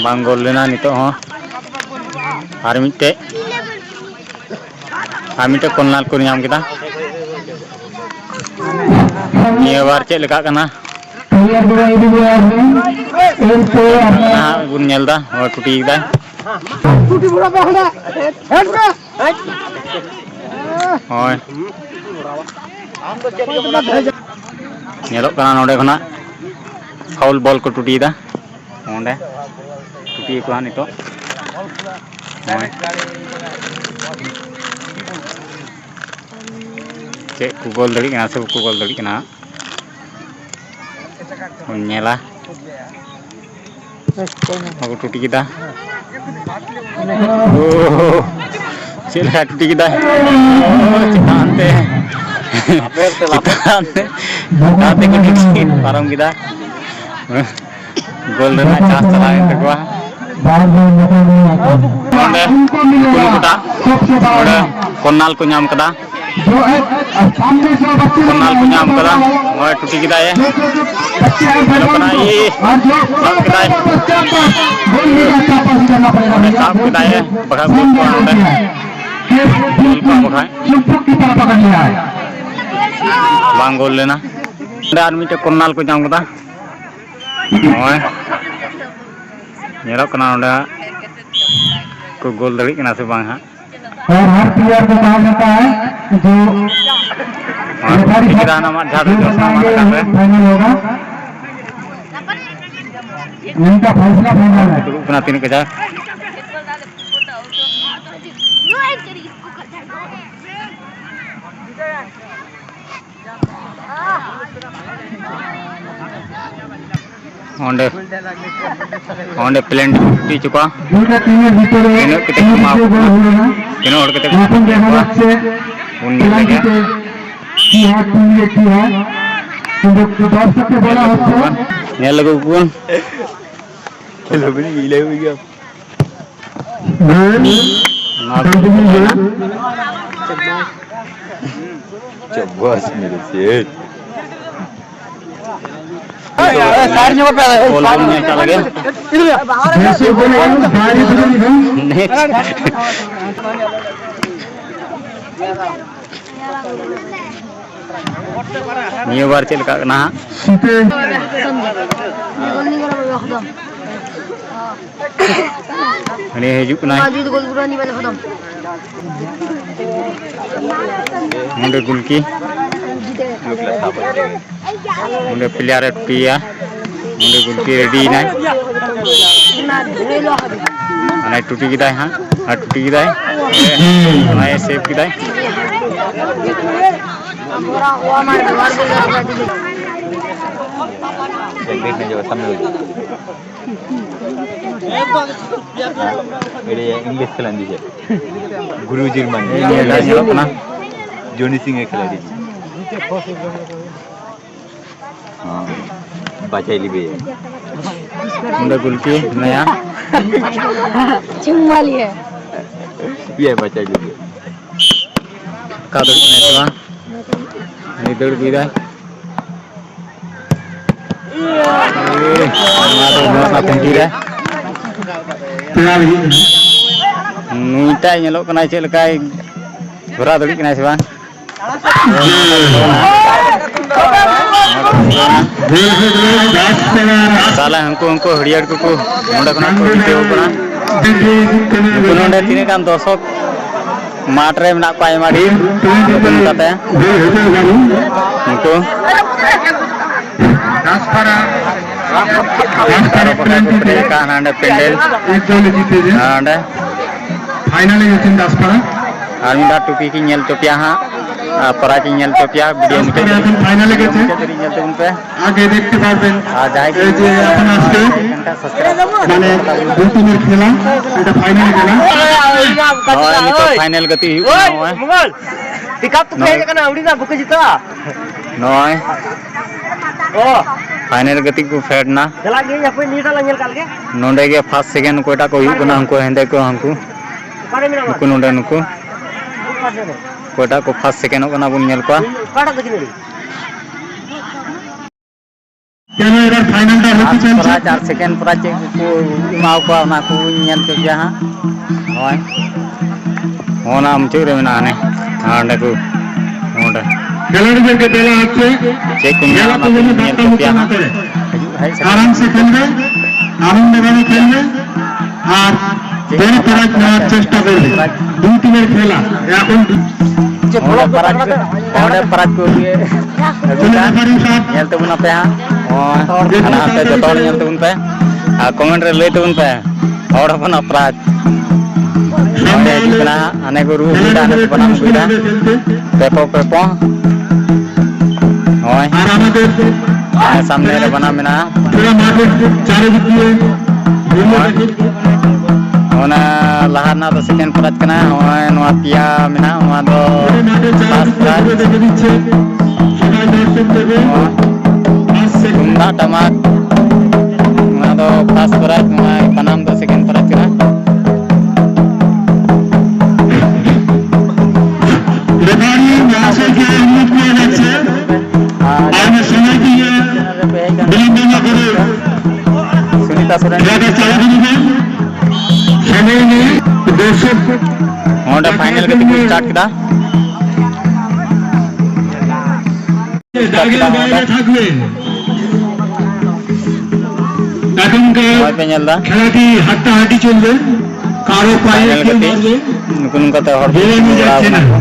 ᱵᱟᱝ ᱜᱳᱞ ᱞᱮᱱᱟ ᱱᱤᱛᱚᱜ ᱦᱚᱸ᱾ ᱟᱨ ᱢᱤᱫᱴᱮᱡ, ᱟᱨ ᱢᱤᱫᱴᱮᱡ corner ᱠᱚ ᱧᱟᱢ ᱠᱮᱫᱟ᱾ ᱱᱤᱭᱟᱹ ᱵᱟᱨ ᱪᱮᱫ ᱞᱮᱠᱟᱜ ᱠᱟᱱᱟ? ᱱᱟᱦᱟᱜ ᱵᱚᱱ ᱧᱮᱞ ᱮᱫᱟ, ᱦᱳᱭ, ᱴᱩᱴᱤ ᱠᱮᱫᱟᱭ᱾ ᱦᱳᱭ᱾ ᱧᱮᱞᱚᱜ ᱠᱟᱱᱟ ᱱᱚᱰᱮ ᱠᱷᱚᱱᱟᱜ᱾ ᱯᱷᱟᱣᱩᱞ ᱵᱚᱞ ᱠᱚ ᱴᱩᱴᱤᱭᱮᱫᱟ ᱚᱸᱰᱮ᱾ ᱴᱩᱴᱤᱭᱟᱠᱚ ᱦᱟᱸᱜ ᱱᱤᱛᱚᱜ᱾ ᱱᱚᱜᱼᱚᱭ᱾ ᱪᱮᱫ ᱠᱚ ᱜᱳᱞ ᱫᱟᱲᱮᱭᱟᱜ ᱠᱟᱱᱟ ᱥᱮ ᱵᱟᱠᱚ ᱜᱳᱞ ᱫᱟᱲᱮᱭᱟᱜ ᱠᱟᱱᱟ ᱦᱟᱸᱜ᱾ ᱵᱚᱱ ᱧᱮᱞᱟ᱾ ᱵᱟᱠᱚ ᱴᱩᱴᱤ ᱠᱮᱫᱟ᱾ ᱳ, ᱪᱮᱫ ᱞᱮᱠᱟ ᱴᱩᱴᱤ ᱠᱮᱫᱟ᱾ ᱳ, ᱪᱮᱛᱟᱱ ᱛᱮ᱾ ᱪᱮᱛᱟᱱ ᱛᱮ᱾ ᱪᱮᱛᱟᱱ ᱛᱮ ᱠᱚ ᱴᱩᱴᱤ ᱯᱟᱨᱚᱢ ᱠᱮᱫᱟ᱾ ᱜᱳᱞ ᱨᱮᱱᱟᱜ ᱪᱟᱱᱥ ᱪᱟᱞᱟᱣᱮᱱ ᱛᱟᱠᱚᱣᱟ᱾ ᱱᱚᱰᱮ ᱱᱩᱠᱩ ᱱᱩᱠᱩᱴᱟᱜ ᱱᱚᱰᱮ ᱠᱚᱨᱱᱟᱞ ᱠᱚ ᱧᱟᱢ ᱠᱟᱫᱟ᱾ ᱠᱚᱨᱱᱟᱞ ᱠᱚ ᱧᱟᱢ ᱠᱟᱫᱟ᱾ ᱱᱚᱜᱼᱚᱭ ᱴᱩᱴᱤ ᱠᱮᱫᱟᱭ᱾ ᱧᱮᱞᱚᱜ ᱠᱟᱱᱟ, ᱤ, ᱥᱟᱵ ᱠᱮᱫᱟᱭ᱾ ᱱᱚᱰᱮ ᱥᱟᱵ ᱠᱮᱫᱟᱭ᱾ ᱵᱟᱠᱷᱟᱡ ᱜᱳᱞ ᱠᱚᱜᱼᱟ ᱱᱚᱰᱮ᱾ ᱜᱳᱞ ᱠᱚᱜᱼᱟ ᱵᱟᱠᱷᱟᱡ᱾ ᱵᱟᱝ ᱜᱳᱞ ᱞᱮᱱᱟ᱾ ᱱᱚᱰᱮ ᱟᱨ ᱢᱤᱫᱴᱮᱡ ᱠᱚᱨᱱᱟᱞ ᱠᱚ ᱧᱟᱢ ᱠᱟᱫᱟ᱾ ᱱᱚᱜᱼᱚᱭ ᱧᱮᱞᱚᱜ ᱠᱟᱱᱟ ᱱᱚᱰᱮ ᱦᱟᱸᱜ ᱠᱚ ᱜᱳᱞ ᱫᱟᱲᱮᱭᱟᱜ ᱠᱟᱱᱟ ᱥᱮ ᱵᱟᱝ ᱦᱟᱸᱜ᱾ और हर प्लेयर को कहा जाता है जो ᱟᱨ ᱨᱮᱯᱷᱟᱨᱤ ᱴᱷᱤᱠ ᱥᱟᱦᱮᱵᱽ ᱨᱟᱱ ᱟᱢᱟᱜ ᱡᱟᱦᱟᱸ ᱡᱳᱨ ᱫᱚ ᱥᱟᱢᱟᱱ ᱥᱟᱢᱟᱱ ᱨᱮᱱᱟᱜ ᱠᱟᱛᱷᱟ᱾ ᱯᱷᱟᱭᱱᱟᱞ ᱦᱳᱜᱟ, ᱤᱱᱠᱟ ᱯᱷᱟᱭᱥᱟᱞᱟ ᱯᱷᱟᱭᱱᱟᱞ ᱦᱳᱜᱟ᱾ ᱫᱩᱲᱩᱵ ᱠᱟᱱᱟ ᱛᱤᱱᱟᱹᱜ ᱠᱟᱡᱟᱠ᱾ ᱚᱸᱰᱮ, ᱚᱸᱰᱮ ᱯᱞᱮᱱ ᱰᱤᱭᱩᱴᱤ ᱦᱚᱪᱚ ᱠᱚᱣᱟ᱾ ᱛᱤᱱᱟᱹᱜ ᱠᱟᱛᱮ ᱠᱚ ᱮᱢᱟ ᱠᱚ ᱠᱟᱱᱟ, ᱛᱤᱱᱟᱹᱜ ᱦᱚᱲ ᱠᱟᱛᱮ ᱠᱚ ᱮᱢᱟ ᱠᱚᱣᱟ, ᱩᱱ ᱧᱮᱞ ᱞᱮᱜᱮ᱾ ᱧᱮᱞ ᱞᱮᱜᱮ ᱠᱚ ᱵᱚᱱ᱾ ᱱᱚᱣᱟ ᱠᱚ ᱦᱩᱭᱱᱟ᱾ ᱪᱟᱵᱟᱥ ᱢᱮᱨᱮ ᱥᱮᱴ᱾ ᱵᱚᱞ ᱵᱚᱱ ᱧᱮᱞ ᱠᱟᱜ ᱞᱮᱜᱮ᱾ Next᱾ ᱱᱤᱭᱟᱹ ᱵᱟᱨ ᱪᱮᱫ ᱞᱮᱠᱟᱜ ᱠᱟᱱᱟ ᱦᱟᱸᱜ? ᱩᱱᱤ ᱦᱤᱡᱩᱜ ᱠᱟᱱᱟᱭ᱾ ᱱᱚᱰᱮ ᱜᱩᱞᱠᱤ᱾ ᱱᱚᱰᱮ ᱯᱞᱮᱭᱟᱨ ᱮ ᱴᱩᱴᱤᱭᱟ᱾ ᱱᱚᱰᱮ ᱜᱩᱞᱠᱤ ᱨᱮᱰᱤᱭᱮᱱᱟᱭ᱾ ᱚᱱᱟᱭ ᱴᱩᱴᱤ ᱠᱮᱫᱟᱭ ᱦᱟᱸᱜ, ᱟᱨ ᱴᱩᱴᱤ ᱠᱮᱫᱟᱭ᱾ ᱚᱱᱟᱭ ᱥᱮᱵᱷ ᱠᱮᱫᱟᱭ᱾ इंग्लिश खिलाड़ी है। गुरु जी मान। ᱧᱮᱞᱚᱜ ᱠᱟᱱᱟ᱾ जॉनी सिंह है खिलाड़ी। हाँ, बचाई ली भैया। ᱚᱸᱰᱮ ᱜᱩᱞᱠᱤ ᱢᱮᱱᱟᱭᱟ᱾ ᱪᱩᱢᱢᱟᱞᱤ ᱦᱮ᱾ ये बचाई ली भैया। ᱚᱠᱟ ᱫᱟᱲᱮᱭᱟᱜ ᱠᱟᱱᱟᱭ ᱥᱮ ᱵᱟᱝ? ᱩᱱᱤ ᱫᱟᱹᱲ ᱟᱹᱜᱩᱭᱮᱫᱟᱭ᱾ ᱱᱚᱣᱟ ᱫᱚ ᱱᱚᱣᱟ ᱨᱮᱱᱟᱜ ᱠᱷᱩᱱᱴᱤ ᱨᱮ᱾ ᱱᱩᱭᱴᱟᱭ ᱧᱮᱞᱚᱜ ᱠᱟᱱᱟᱭ ᱪᱮᱫ ᱞᱮᱠᱟᱭ ᱫᱷᱚᱨᱟᱣ ᱫᱟᱲᱮᱭᱟᱜ ᱠᱟᱱᱟᱭ ᱥᱮ ᱵᱟᱝ? ᱛᱟᱦᱞᱮ ᱩᱱᱠᱩ, ᱩᱱᱠᱩ ᱦᱟᱹᱨᱭᱟᱹᱲ ᱠᱚᱠᱚ ᱱᱚᱰᱮ ᱠᱷᱚᱱᱟᱜ ᱠᱚ ᱡᱤᱛᱟᱹᱣ ᱠᱟᱱᱟ᱾ ᱱᱩᱠᱩ ᱱᱚᱰᱮ ᱛᱤᱱᱟᱹᱜ ᱜᱟᱱ ᱫᱚᱨᱥᱚᱠ ᱢᱟᱴᱷ ᱨᱮ ᱢᱮᱱᱟᱜ ᱠᱚᱣᱟ ᱟᱭᱢᱟ ᱰᱷᱮᱨ᱾ ᱱᱩᱠᱩ ᱱᱚᱝᱠᱟᱛᱮ ᱱᱩᱠᱩ ᱟᱨᱚ ᱵᱟᱠᱷᱟᱡ ᱠᱚ ᱯᱮᱨᱮᱡ ᱟᱠᱟᱫ ᱦᱟᱸᱰᱮ ᱯᱮᱱᱰᱮᱞ᱾ ᱦᱟᱸᱰᱮ ᱯᱷᱟᱭᱱᱟᱞ ᱦᱩᱭᱩᱜ ᱠᱟᱱ ᱫᱟᱥᱯᱟᱲᱟ᱾ ᱟᱨ ᱢᱤᱫ ᱫᱷᱟᱣ ᱴᱨᱚᱯᱷᱤ ᱠᱤᱱ ᱧᱮᱞ ᱦᱚᱪᱚ ᱯᱮᱭᱟ ᱦᱟᱸᱜ, ᱟᱨ ᱯᱨᱟᱭᱤᱡᱽ ᱤᱧ ᱧᱮᱞ ᱦᱚᱪᱚ ᱯᱮᱭᱟ᱾ ᱵᱷᱤᱰᱤᱭᱳ ᱢᱩᱪᱟᱹᱫ ᱫᱷᱟᱹᱵᱤᱡ, ᱯᱷᱟᱭᱱᱟᱞ ᱵᱷᱤᱰᱤᱭᱳ ᱜᱮᱪᱮ? ᱢᱩᱪᱟᱹᱫ ᱫᱷᱟᱹᱵᱤᱡ ᱧᱮᱞ ᱛᱟᱵᱚᱱ ᱯᱮ᱾ ᱟᱜᱮ ᱫᱮᱠᱷᱛᱮ ᱯᱟᱨᱵᱮᱱ᱾ ᱟᱨ ᱡᱟᱦᱟᱸᱭ ᱜᱮ ᱮᱭ ᱡᱮ ᱮᱠᱷᱚᱱ ᱟᱥᱛᱮ ᱥᱟᱵᱥᱠᱨᱟᱭᱤᱵ ᱢᱟᱱᱮ ᱫᱩ ᱴᱤᱢᱮᱨ ᱠᱷᱮᱞᱟ, ᱮᱴᱟ ᱯᱷᱟᱭᱱᱟᱞ ᱠᱷᱮᱞᱟ᱾ ᱱᱚᱜᱼᱚᱭ ᱱᱤᱛᱚᱜ ᱯᱷᱟᱭᱱᱟᱞ ᱜᱟᱛᱮᱜ ᱦᱩᱭᱩᱜ ᱠᱟᱱᱟ᱾ ᱱᱚᱜᱼᱚᱭ ᱢᱚᱝᱜᱚᱞ, ᱯᱤᱠᱟᱯ ᱛᱚ ᱱᱚᱜᱼᱚᱭ ᱦᱮᱡ ᱟᱠᱟᱱᱟ, ᱟᱹᱣᱲᱤ ᱱᱟ ᱵᱩᱠᱟᱹ ᱡᱤᱛᱟ᱾ ᱱᱚᱜᱼᱚᱭ ᱚ᱾ ᱯᱷᱟᱭᱱᱟᱞ ᱜᱟᱛᱮ ᱠᱚ ᱯᱷᱮᱰ ᱱᱟ᱾ ᱪᱟᱞᱟᱜ ᱜᱮ, ᱦᱟᱯᱳᱭ ᱱᱤᱭᱟᱹᱴᱟᱜ ᱞᱟᱝ ᱧᱮᱞ ᱠᱟᱜ ᱞᱮᱜᱮ᱾ ᱱᱚᱰᱮ ᱜᱮ ᱯᱷᱟᱥᱴ ᱥᱮᱠᱮᱱᱰ ᱚᱠᱚᱭᱴᱟᱜ ᱠᱚ ᱦᱩᱭᱩᱜ ᱠᱟᱱᱟ, ᱩᱱᱠᱩ ᱦᱮᱸᱫᱮ ᱠᱚ, ᱦᱟᱱᱠᱩ᱾ ᱚᱠᱟᱨᱮ ᱢᱮᱱᱟᱢᱟ? ᱱᱩᱠᱩ ᱱᱚᱰᱮ ᱱᱩᱠᱩ᱾ ᱚᱠᱟᱨᱮ? ᱚᱠᱚᱭᱴᱟᱜ ᱠᱚ ᱯᱷᱟᱥᱴ ᱥᱮᱠᱮᱱᱰᱚᱜ ᱠᱟᱱᱟ ᱵᱚᱱ ᱧᱮᱞ ᱠᱚᱣᱟ᱾ ᱚᱠᱟᱴᱟᱜ ᱫᱚ ᱠᱤᱱᱟᱹᱲᱤ? ᱪᱚᱞᱚ, ᱮᱵᱟᱨ ᱯᱷᱟᱭᱱᱟᱞ ᱴᱟᱜ ᱦᱩᱭ ᱯᱷᱟᱥᱴ ᱪᱚᱞᱪᱮ᱾ ᱯᱨᱟᱭᱤᱡᱽ ᱟᱨ ᱥᱮᱠᱮᱱᱰ ᱯᱨᱟᱭᱤᱡᱽ ᱪᱮᱫ ᱠᱚᱠᱚ ᱮᱢᱟ ᱠᱚᱣᱟ, ᱚᱱᱟ ᱠᱚᱧ ᱧᱮᱞ ᱦᱚᱪᱚ ᱯᱮᱭᱟ ᱦᱟᱸᱜ᱾ ᱱᱚᱜᱼᱚᱭ, ᱱᱚᱜᱼᱚ ᱱᱟ ᱢᱩᱪᱟᱹᱫ ᱨᱮ ᱢᱮᱱᱟᱜᱼᱟ ᱦᱟᱱᱮ, ᱦᱟᱸᱰᱮ ᱠᱚ, ᱱᱚᱰᱮ᱾ ᱠᱷᱮᱞᱳᱰᱤ ᱠᱚ ᱫᱮᱞᱟ ᱦᱚᱪᱪᱷᱮ᱾ ᱪᱮᱫ ᱠᱚ ᱢᱮᱱᱟᱜᱼᱟ, ᱚᱱᱟ ᱠᱚᱧ ᱧᱮᱞ ᱦᱚᱪᱚ ᱯᱮᱭᱟ ᱦᱟᱸᱜ᱾ ᱦᱤᱡᱩᱜ, ᱦᱮᱡ ᱥᱮᱴᱮᱨ ᱟᱨᱟᱢ ᱥᱮ ᱠᱷᱮᱞ ᱢᱮ, ᱟᱱᱚᱱᱫᱚ ᱵᱷᱟᱵᱮ ᱠᱷᱮᱞ ᱢᱮ, ᱟᱨ ᱪᱮᱫ ᱵᱮᱨ ᱠᱚ ᱯᱨᱟᱭᱤᱡᱽ ᱱᱮᱣᱟᱨ ᱪᱮᱥᱴᱟ ᱠᱚᱨ ᱢᱮ᱾ ᱯᱨᱟᱭᱤᱡᱽ ᱫᱩ ᱴᱤᱢᱮᱨ ᱠᱷᱮᱞᱟ, ᱮᱠᱷᱚᱱ ᱚᱸᱰᱮ ᱯᱨᱟᱭᱤᱡᱽ ᱠᱚ, ᱚᱸᱰᱮ ᱯᱨᱟᱭᱤᱡᱽ ᱠᱚ ᱟᱹᱜᱩᱭᱮᱫ, ᱟᱹᱜᱩᱭᱮᱫᱟ᱾ ᱧᱮᱞ ᱛᱟᱵᱚᱱ ᱟᱯᱮ ᱦᱟᱸᱜ᱾ ᱦᱳᱭ, ᱦᱟᱱᱟ ᱦᱟᱱᱛᱮ ᱡᱚᱛᱚ ᱦᱚᱲ ᱧᱮᱞ ᱛᱟᱵᱚᱱ ᱯᱮ ᱟᱨ ᱠᱚᱢᱮᱱᱴ ᱨᱮ ᱞᱟᱹᱭ ᱛᱟᱵᱚᱱ ᱯᱮ, ᱦᱚᱲ ᱦᱚᱯᱚᱱᱟᱜ ᱯᱨᱟᱭᱤᱡᱽ᱾ ᱱᱚᱸᱰᱮ ᱦᱤᱡᱩᱜ ᱠᱟᱱᱟ ᱦᱟᱸᱜ, ᱦᱟᱱᱮ ᱠᱚ ᱨᱩ ᱟᱹᱜᱩᱭᱮᱫᱟ, ᱦᱟᱱᱮ ᱠᱚ ᱵᱟᱱᱟᱢ ᱟᱹᱜᱩᱭᱮᱫᱟ᱾ ᱯᱮᱯᱚ, ᱯᱮᱯᱚ᱾ ᱱᱚᱜᱼᱚᱭ᱾ ᱟᱨ ᱥᱟᱢᱱᱮ ᱨᱮ ᱵᱟᱱᱟᱢ ᱢᱮᱱᱟᱜᱼᱟ᱾ ᱱᱚᱜᱼᱚᱭ᱾ ᱚᱱᱟ ᱞᱟᱦᱟ ᱨᱮᱱᱟᱜ ᱫᱚ ᱥᱮᱠᱮᱱᱰ ᱯᱨᱟᱭᱤᱡᱽ ᱠᱟᱱᱟ᱾ ᱱᱚᱜᱼᱚᱭ ᱱᱚᱣᱟ ᱯᱮᱭᱟ ᱢᱮᱱᱟᱜᱼᱟ, ᱱᱚᱣᱟ ᱫᱚ ᱯᱷᱟᱥᱴ ᱯᱨᱟᱭᱤᱡᱽ᱾ ᱱᱚᱣᱟ ᱛᱩᱢᱫᱟᱜ ᱴᱟᱢᱟᱠ, ᱱᱚᱣᱟ ᱫᱚ ᱯᱷᱟᱥᱴ ᱯᱨᱟᱭᱤᱡᱽ, ᱱᱚᱣᱟ ᱵᱟᱱᱟᱢ ᱫᱚ ᱥᱮᱠᱮᱱᱰ ᱯᱨᱟᱭᱤᱡᱽ ᱠᱟᱱᱟ᱾ ᱨᱮᱯᱷᱟᱨᱤ ᱢᱚᱦᱟᱥᱚᱭ ᱠᱮ ᱩᱱᱩᱨᱳᱫᱷ ᱠᱚᱨᱟ ᱡᱟᱪᱷᱮ, ᱟᱨ ᱟᱭᱢᱟ ᱥᱚᱢᱚᱭ ᱫᱤᱭᱮ ᱵᱤᱞᱚᱢᱵᱚ ᱱᱟ ᱠᱚᱨᱮ, ᱥᱩᱱᱤᱛᱟ ᱥᱚᱨᱮᱱ ᱡᱟᱭᱜᱟ ᱪᱟᱞᱟᱣ ᱠᱟᱱᱟ᱾ ᱥᱚᱢᱚᱭ ᱱᱤᱭᱮ ᱫᱚᱨᱥᱚᱠ ᱱᱚᱸᱰᱮ ᱯᱷᱟᱭᱱᱮᱞ ᱜᱟᱛᱮ ᱠᱚ ᱥᱴᱟᱨᱴ ᱠᱮᱫᱟ᱾ ᱥᱴᱟᱨᱴ ᱠᱮᱫᱟ ᱱᱚᱸᱰᱮ᱾ এখন ᱱᱚᱜᱼᱚᱭ ᱯᱮ ᱧᱮᱞ ᱮᱫᱟ᱾ খেলাটি হাড্ডাহাড্ডি চলবে, কারো পায়ে ফাইনাল কেউ গাতে মারলে ᱱᱩᱠᱩ ᱱᱚᱝᱠᱟᱛᱮ ᱦᱚᱲ ᱠᱚ ᱵᱮᱞᱮ ᱛᱤᱸᱜᱩ ᱵᱟᱲᱟ ᱟᱠᱟᱱᱟ ᱠᱚ᱾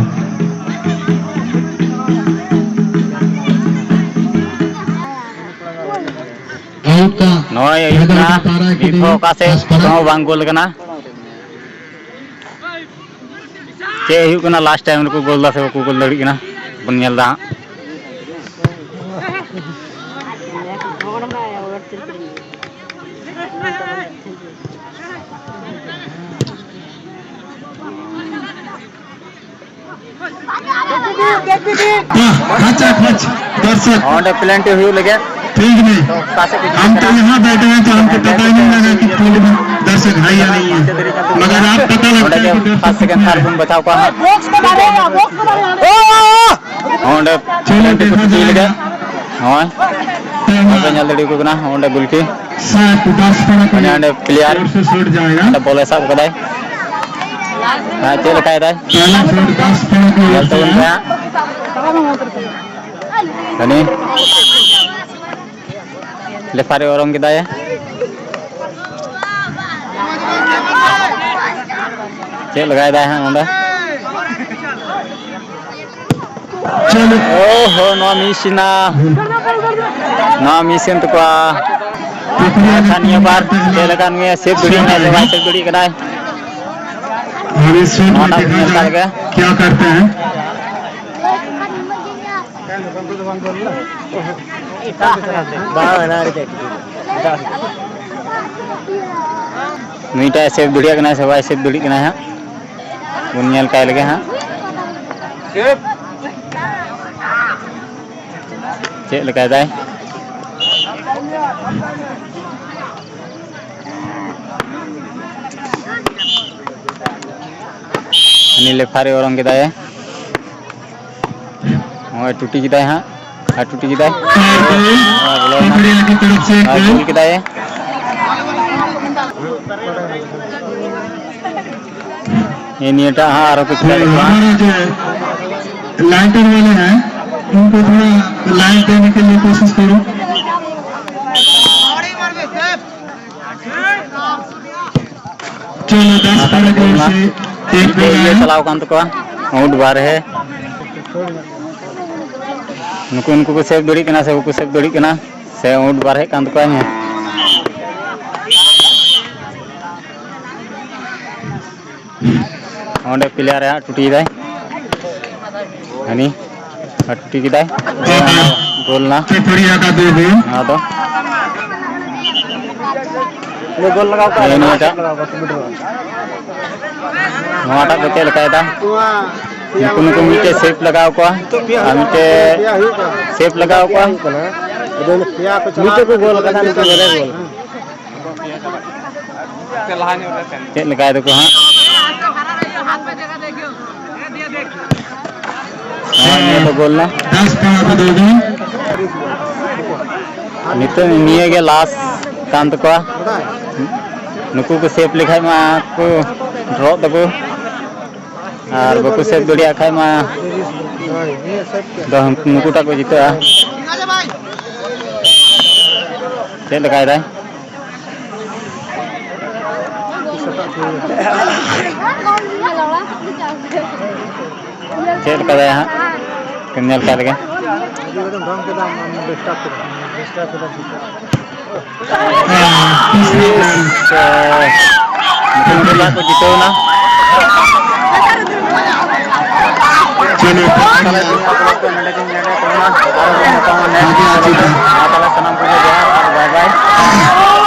ᱱᱚᱜᱼᱚᱭ ᱦᱩᱭᱩᱜ ᱠᱟᱱᱟ ᱢᱤᱫ ᱦᱚᱸ ᱚᱠᱟ ᱥᱮᱫ ᱦᱚᱸ ᱵᱟᱝ ᱜᱳᱞ ᱠᱟᱱᱟ᱾ ᱪᱮᱫ ᱦᱩᱭᱩᱜ ᱠᱟᱱᱟ, ᱞᱟᱥᱴ ᱴᱟᱭᱤᱢ ᱨᱮᱠᱚ ᱜᱳᱞ ᱫᱟ ᱥᱮ ᱵᱟᱠᱚ ᱜᱳᱞ ᱫᱟᱲᱮᱭᱟᱜ ᱠᱟᱱᱟ, ᱵᱚᱱ ᱧᱮᱞ ᱫᱟ ᱦᱟᱸᱜ᱾ हाँ, अच्छा, अच्छा, दर्शक। ᱚᱸᱰᱮ ᱯᱮᱱᱟᱞᱴᱤ ᱦᱩᱭᱩᱜ ᱞᱟᱹᱜᱤᱫ᱾ ठीक नहीं। ᱛᱚ, ᱚᱠᱟ ᱥᱮᱫ ᱠᱚ ᱦᱤᱡᱩᱜ ᱦᱟᱢ ᱛᱚ ᱠᱟᱱᱟ? ᱭᱟᱦᱟᱸ ᱵᱟᱭᱴᱷᱮ ᱦᱟᱭ ᱛᱚ ᱦᱟᱢᱠᱳ ᱯᱟᱛᱟ ᱦᱤ ᱱᱟᱦᱤ ᱞᱟᱜᱟ ᱠᱤ ᱯᱷᱤᱞᱰ ᱢᱮ ᱫᱟᱨᱥᱚᱠ ᱦᱟᱭ ᱭᱟ ᱱᱟᱦᱤ ᱦᱟᱭ, ᱢᱟᱜᱟᱨ ᱟᱯ ᱯᱟᱛᱟ ᱞᱟᱜᱛᱟ ᱦᱟᱭ ᱠᱤ ᱫᱟᱨᱥᱚᱠ ᱦᱟᱭ ᱭᱟ ᱱᱟᱦᱤ ᱦᱟᱭ᱾ ᱵᱚᱠᱥ ᱠᱚ ᱵᱟᱨᱭᱟ, ᱵᱚᱠᱥ ᱠᱚ ᱵᱟᱨᱭᱟ᱾ ᱚᱸᱰᱮ ᱯᱮᱱᱟᱞᱴᱤ ᱠᱚ ᱛᱷᱤᱭᱟᱹ ᱞᱮᱫᱟ᱾ ᱱᱚᱜᱼᱚᱭ᱾ ᱱᱚᱜᱼᱚᱭ ᱯᱮ ᱧᱮᱞ ᱫᱟᱲᱮᱭᱟᱠᱚ ᱠᱟᱱᱟ, ᱚᱸᱰᱮ ᱜᱩᱞᱠᱤ᱾ ᱥᱟᱛ ᱫᱟᱥ ᱯᱟᱲᱟ ᱠᱚ ᱢᱟᱱᱮ ᱚᱸᱰᱮ ᱯᱞᱮᱭᱟᱨ, ᱥᱳᱨ ᱥᱮ ᱥᱳᱨ ᱡᱟᱭᱜᱟ᱾ ᱚᱸᱰᱮ ᱵᱚᱞᱮ ᱥᱟᱵ ᱠᱟᱫᱟᱭ᱾ ᱦᱮᱸ, ᱪᱮᱫ ᱞᱮᱠᱟᱭ ᱫᱟᱭ? ᱯᱮᱦᱞᱟ ᱥᱳᱨ ᱫᱟᱥ ᱯᱟᱲᱟ ᱠᱚ ᱧᱮᱞ ᱛᱟᱵᱚᱱ ᱯᱮ ᱦᱟᱸᱜ᱾ ᱦᱟᱹᱱᱤ᱾ ᱞᱮᱯᱷᱟᱨᱤ ᱚᱨᱚᱝ ᱠᱮᱫᱟᱭ᱾ ᱪᱮᱫ ᱞᱮᱠᱟᱭ ᱫᱟᱭ ᱦᱟᱸᱜ ᱱᱚᱸᱰᱮ? ᱪᱚᱞᱚ᱾ ᱳᱦᱳ, ᱱᱚᱣᱟ ᱢᱤᱥ ᱮᱱᱟ᱾ ᱱᱚᱣᱟ ᱢᱤᱥᱮᱱ ᱛᱟᱠᱚᱣᱟ᱾ ᱟᱪᱪᱷᱟ, ᱱᱤᱭᱟᱹ ᱵᱟᱨ ᱪᱮᱫ ᱞᱮᱠᱟ ᱱᱩᱭᱮ ᱥᱮᱵᱷ ᱫᱟᱲᱮᱭᱟᱜ ᱠᱟᱱᱟᱭ ᱥᱮ ᱵᱟᱭ ᱥᱮᱵᱷ ᱫᱟᱲᱮᱭᱟᱜ ᱠᱟᱱᱟᱭ? ᱱᱚᱣᱟᱴᱟᱜ ᱵᱚᱱ ᱧᱮᱞ ᱠᱟᱜ ᱞᱮᱜᱮ᱾ ᱱᱩᱭᱴᱟᱜ ᱥᱮᱵᱷ ᱫᱟᱲᱮᱭᱟᱜ ᱠᱟᱱᱟᱭ ᱥᱮ ᱵᱟᱭ ᱥᱮᱵᱷ ᱫᱟᱲᱮᱭᱟᱜ ᱠᱟᱱᱟᱭ ᱦᱟᱸᱜ, ᱵᱚᱱ ᱧᱮᱞ ᱠᱟᱭ ᱞᱮᱜᱮ ᱦᱟᱸᱜ᱾ ᱪᱮᱫ ᱞᱮᱠᱟᱭ ᱫᱟᱭ? ᱩᱱᱤ ᱞᱮᱯᱷᱟᱨᱤ ᱚᱨᱚᱝ ᱠᱮᱫᱟᱭ᱾ ᱱᱚᱜᱼᱚᱭ ᱴᱩᱴᱤ ᱠᱮᱫᱟᱭ ᱦᱟᱸᱜ, ᱟᱨ ᱴᱩᱴᱤ ᱠᱮᱫᱟᱭ᱾ ᱱᱚᱣᱟ ᱵᱚᱞᱚᱭᱮᱱᱟ᱾ ᱟᱨ ᱜᱳᱞ ᱠᱮᱫᱟᱭ᱾ ᱱᱤᱭᱟᱹᱴᱟᱜ ᱦᱟᱸᱜ ᱟᱨᱚ ᱠᱚ ᱪᱤᱠᱟᱹ ᱠᱮᱫᱟ᱾ हमारे जो लाइटर वाले हैं, उनको थोड़ा लाइट देने के लिए कोशिश करो। चलो, दस बारह जोर से एक ये, ये चलाओ कांत को, आउट बार है। ᱱᱩᱠᱩ, ᱱᱩᱠᱩ ᱠᱚ ᱥᱮᱵᱷ ᱫᱟᱲᱮᱭᱟᱜ ᱠᱟᱱᱟ ᱥᱮ ᱵᱟᱠᱚ ᱥᱮᱵᱷ ᱫᱟᱲᱮᱭᱟᱜ ᱠᱟᱱᱟ, ᱥᱮ ᱟᱣᱩᱴ ᱵᱟᱨᱦᱮᱜ ᱠᱟᱱ ᱛᱟᱠᱚᱣᱟ᱾ ᱧᱮᱞ ᱚᱸᱰᱮ ᱯᱞᱮᱭᱟᱨ ᱮ ᱦᱟᱸᱜ ᱴᱩᱴᱤᱭᱮᱫᱟᱭ, ᱦᱟᱹᱱᱤ ᱦᱟᱸᱜ ᱴᱩᱴᱤ ᱠᱮᱫᱟᱭ᱾ ᱜᱳᱞ ᱱᱟ᱾ ᱟᱫᱚ ᱱᱤᱭᱟᱹᱴᱟᱜ, ᱱᱚᱣᱟᱴᱟᱜ ᱫᱚ ᱪᱮᱫ ᱞᱮᱠᱟᱭᱮᱫᱟ? ᱱᱩᱠᱩ, ᱱᱩᱠᱩ ᱢᱤᱫᱴᱮᱡ ᱥᱮᱯ ᱞᱟᱜᱟᱣ ᱠᱚᱣᱟ ᱟᱨ ᱢᱤᱫᱴᱮᱡ ᱥᱮᱯ ᱞᱟᱜᱟᱣ ᱠᱚᱣᱟ᱾ ᱱᱤᱛᱚᱜ ᱠᱚ ᱜᱳᱞ ᱠᱟᱫᱟ, ᱱᱤᱛᱚᱜ ᱵᱟᱨᱭᱟ ᱜᱳᱞ᱾ ᱪᱮᱫ ᱞᱮᱠᱟᱭ ᱫᱟᱠᱚ ᱦᱟᱸᱜ? ᱦᱮᱸ, ᱱᱤᱭᱟᱹ ᱫᱚ ᱜᱳᱞ ᱱᱟ᱾ ᱱᱤᱛᱚᱜ ᱱᱤᱭᱟᱹ ᱜᱮ ᱞᱟᱥ ᱠᱟᱱ ᱛᱟᱠᱚᱣᱟ᱾ ᱱᱩᱠᱩ ᱠᱚ ᱥᱮᱯ ᱞᱮᱠᱷᱟᱡ ᱢᱟ ᱠᱚ ᱰᱨᱚᱜ ᱛᱟᱠᱚ᱾ ᱟᱨ ᱵᱟᱠᱚ ᱥᱮᱵᱷ ᱫᱟᱲᱮᱭᱟᱜ ᱠᱷᱟᱡ ᱢᱟ ᱫᱚ ᱱᱩᱠᱩᱴᱟᱜ ᱠᱚ ᱡᱤᱛᱟᱹᱜᱼᱟ᱾ ᱪᱮᱫ ᱞᱮᱠᱟᱭ ᱫᱟᱭ? ᱪᱮᱫ ᱞᱮᱠᱟᱭ ᱫᱟᱭ ᱦᱟᱸᱜ? ᱧᱮᱞ ᱠᱟᱜ ᱞᱮᱜᱮ᱾ ᱛᱚ, ᱢᱤᱫᱴᱮᱱ ᱜᱚᱞᱟ ᱠᱚ ᱡᱤᱛᱟᱹᱣ ᱮᱱᱟ᱾ ᱛᱟᱦᱚᱞᱮ ᱛᱮᱦᱮᱧ ᱟᱜ ᱠᱷᱚᱵᱚᱨ ᱫᱚ ᱱᱚᱰᱮ ᱜᱤᱧ ᱮᱱᱰᱮᱫ ᱛᱟᱵᱚᱱᱟ᱾ ᱟᱨᱚ ᱵᱚᱱ ᱧᱟᱯᱟᱢᱟ next video ᱨᱮ᱾ ᱢᱟ ᱛᱟᱦᱚᱞᱮ ᱥᱟᱱᱟᱢ ᱠᱚᱜᱮ ᱡᱚᱦᱟᱨ ᱟᱨ bye bye᱾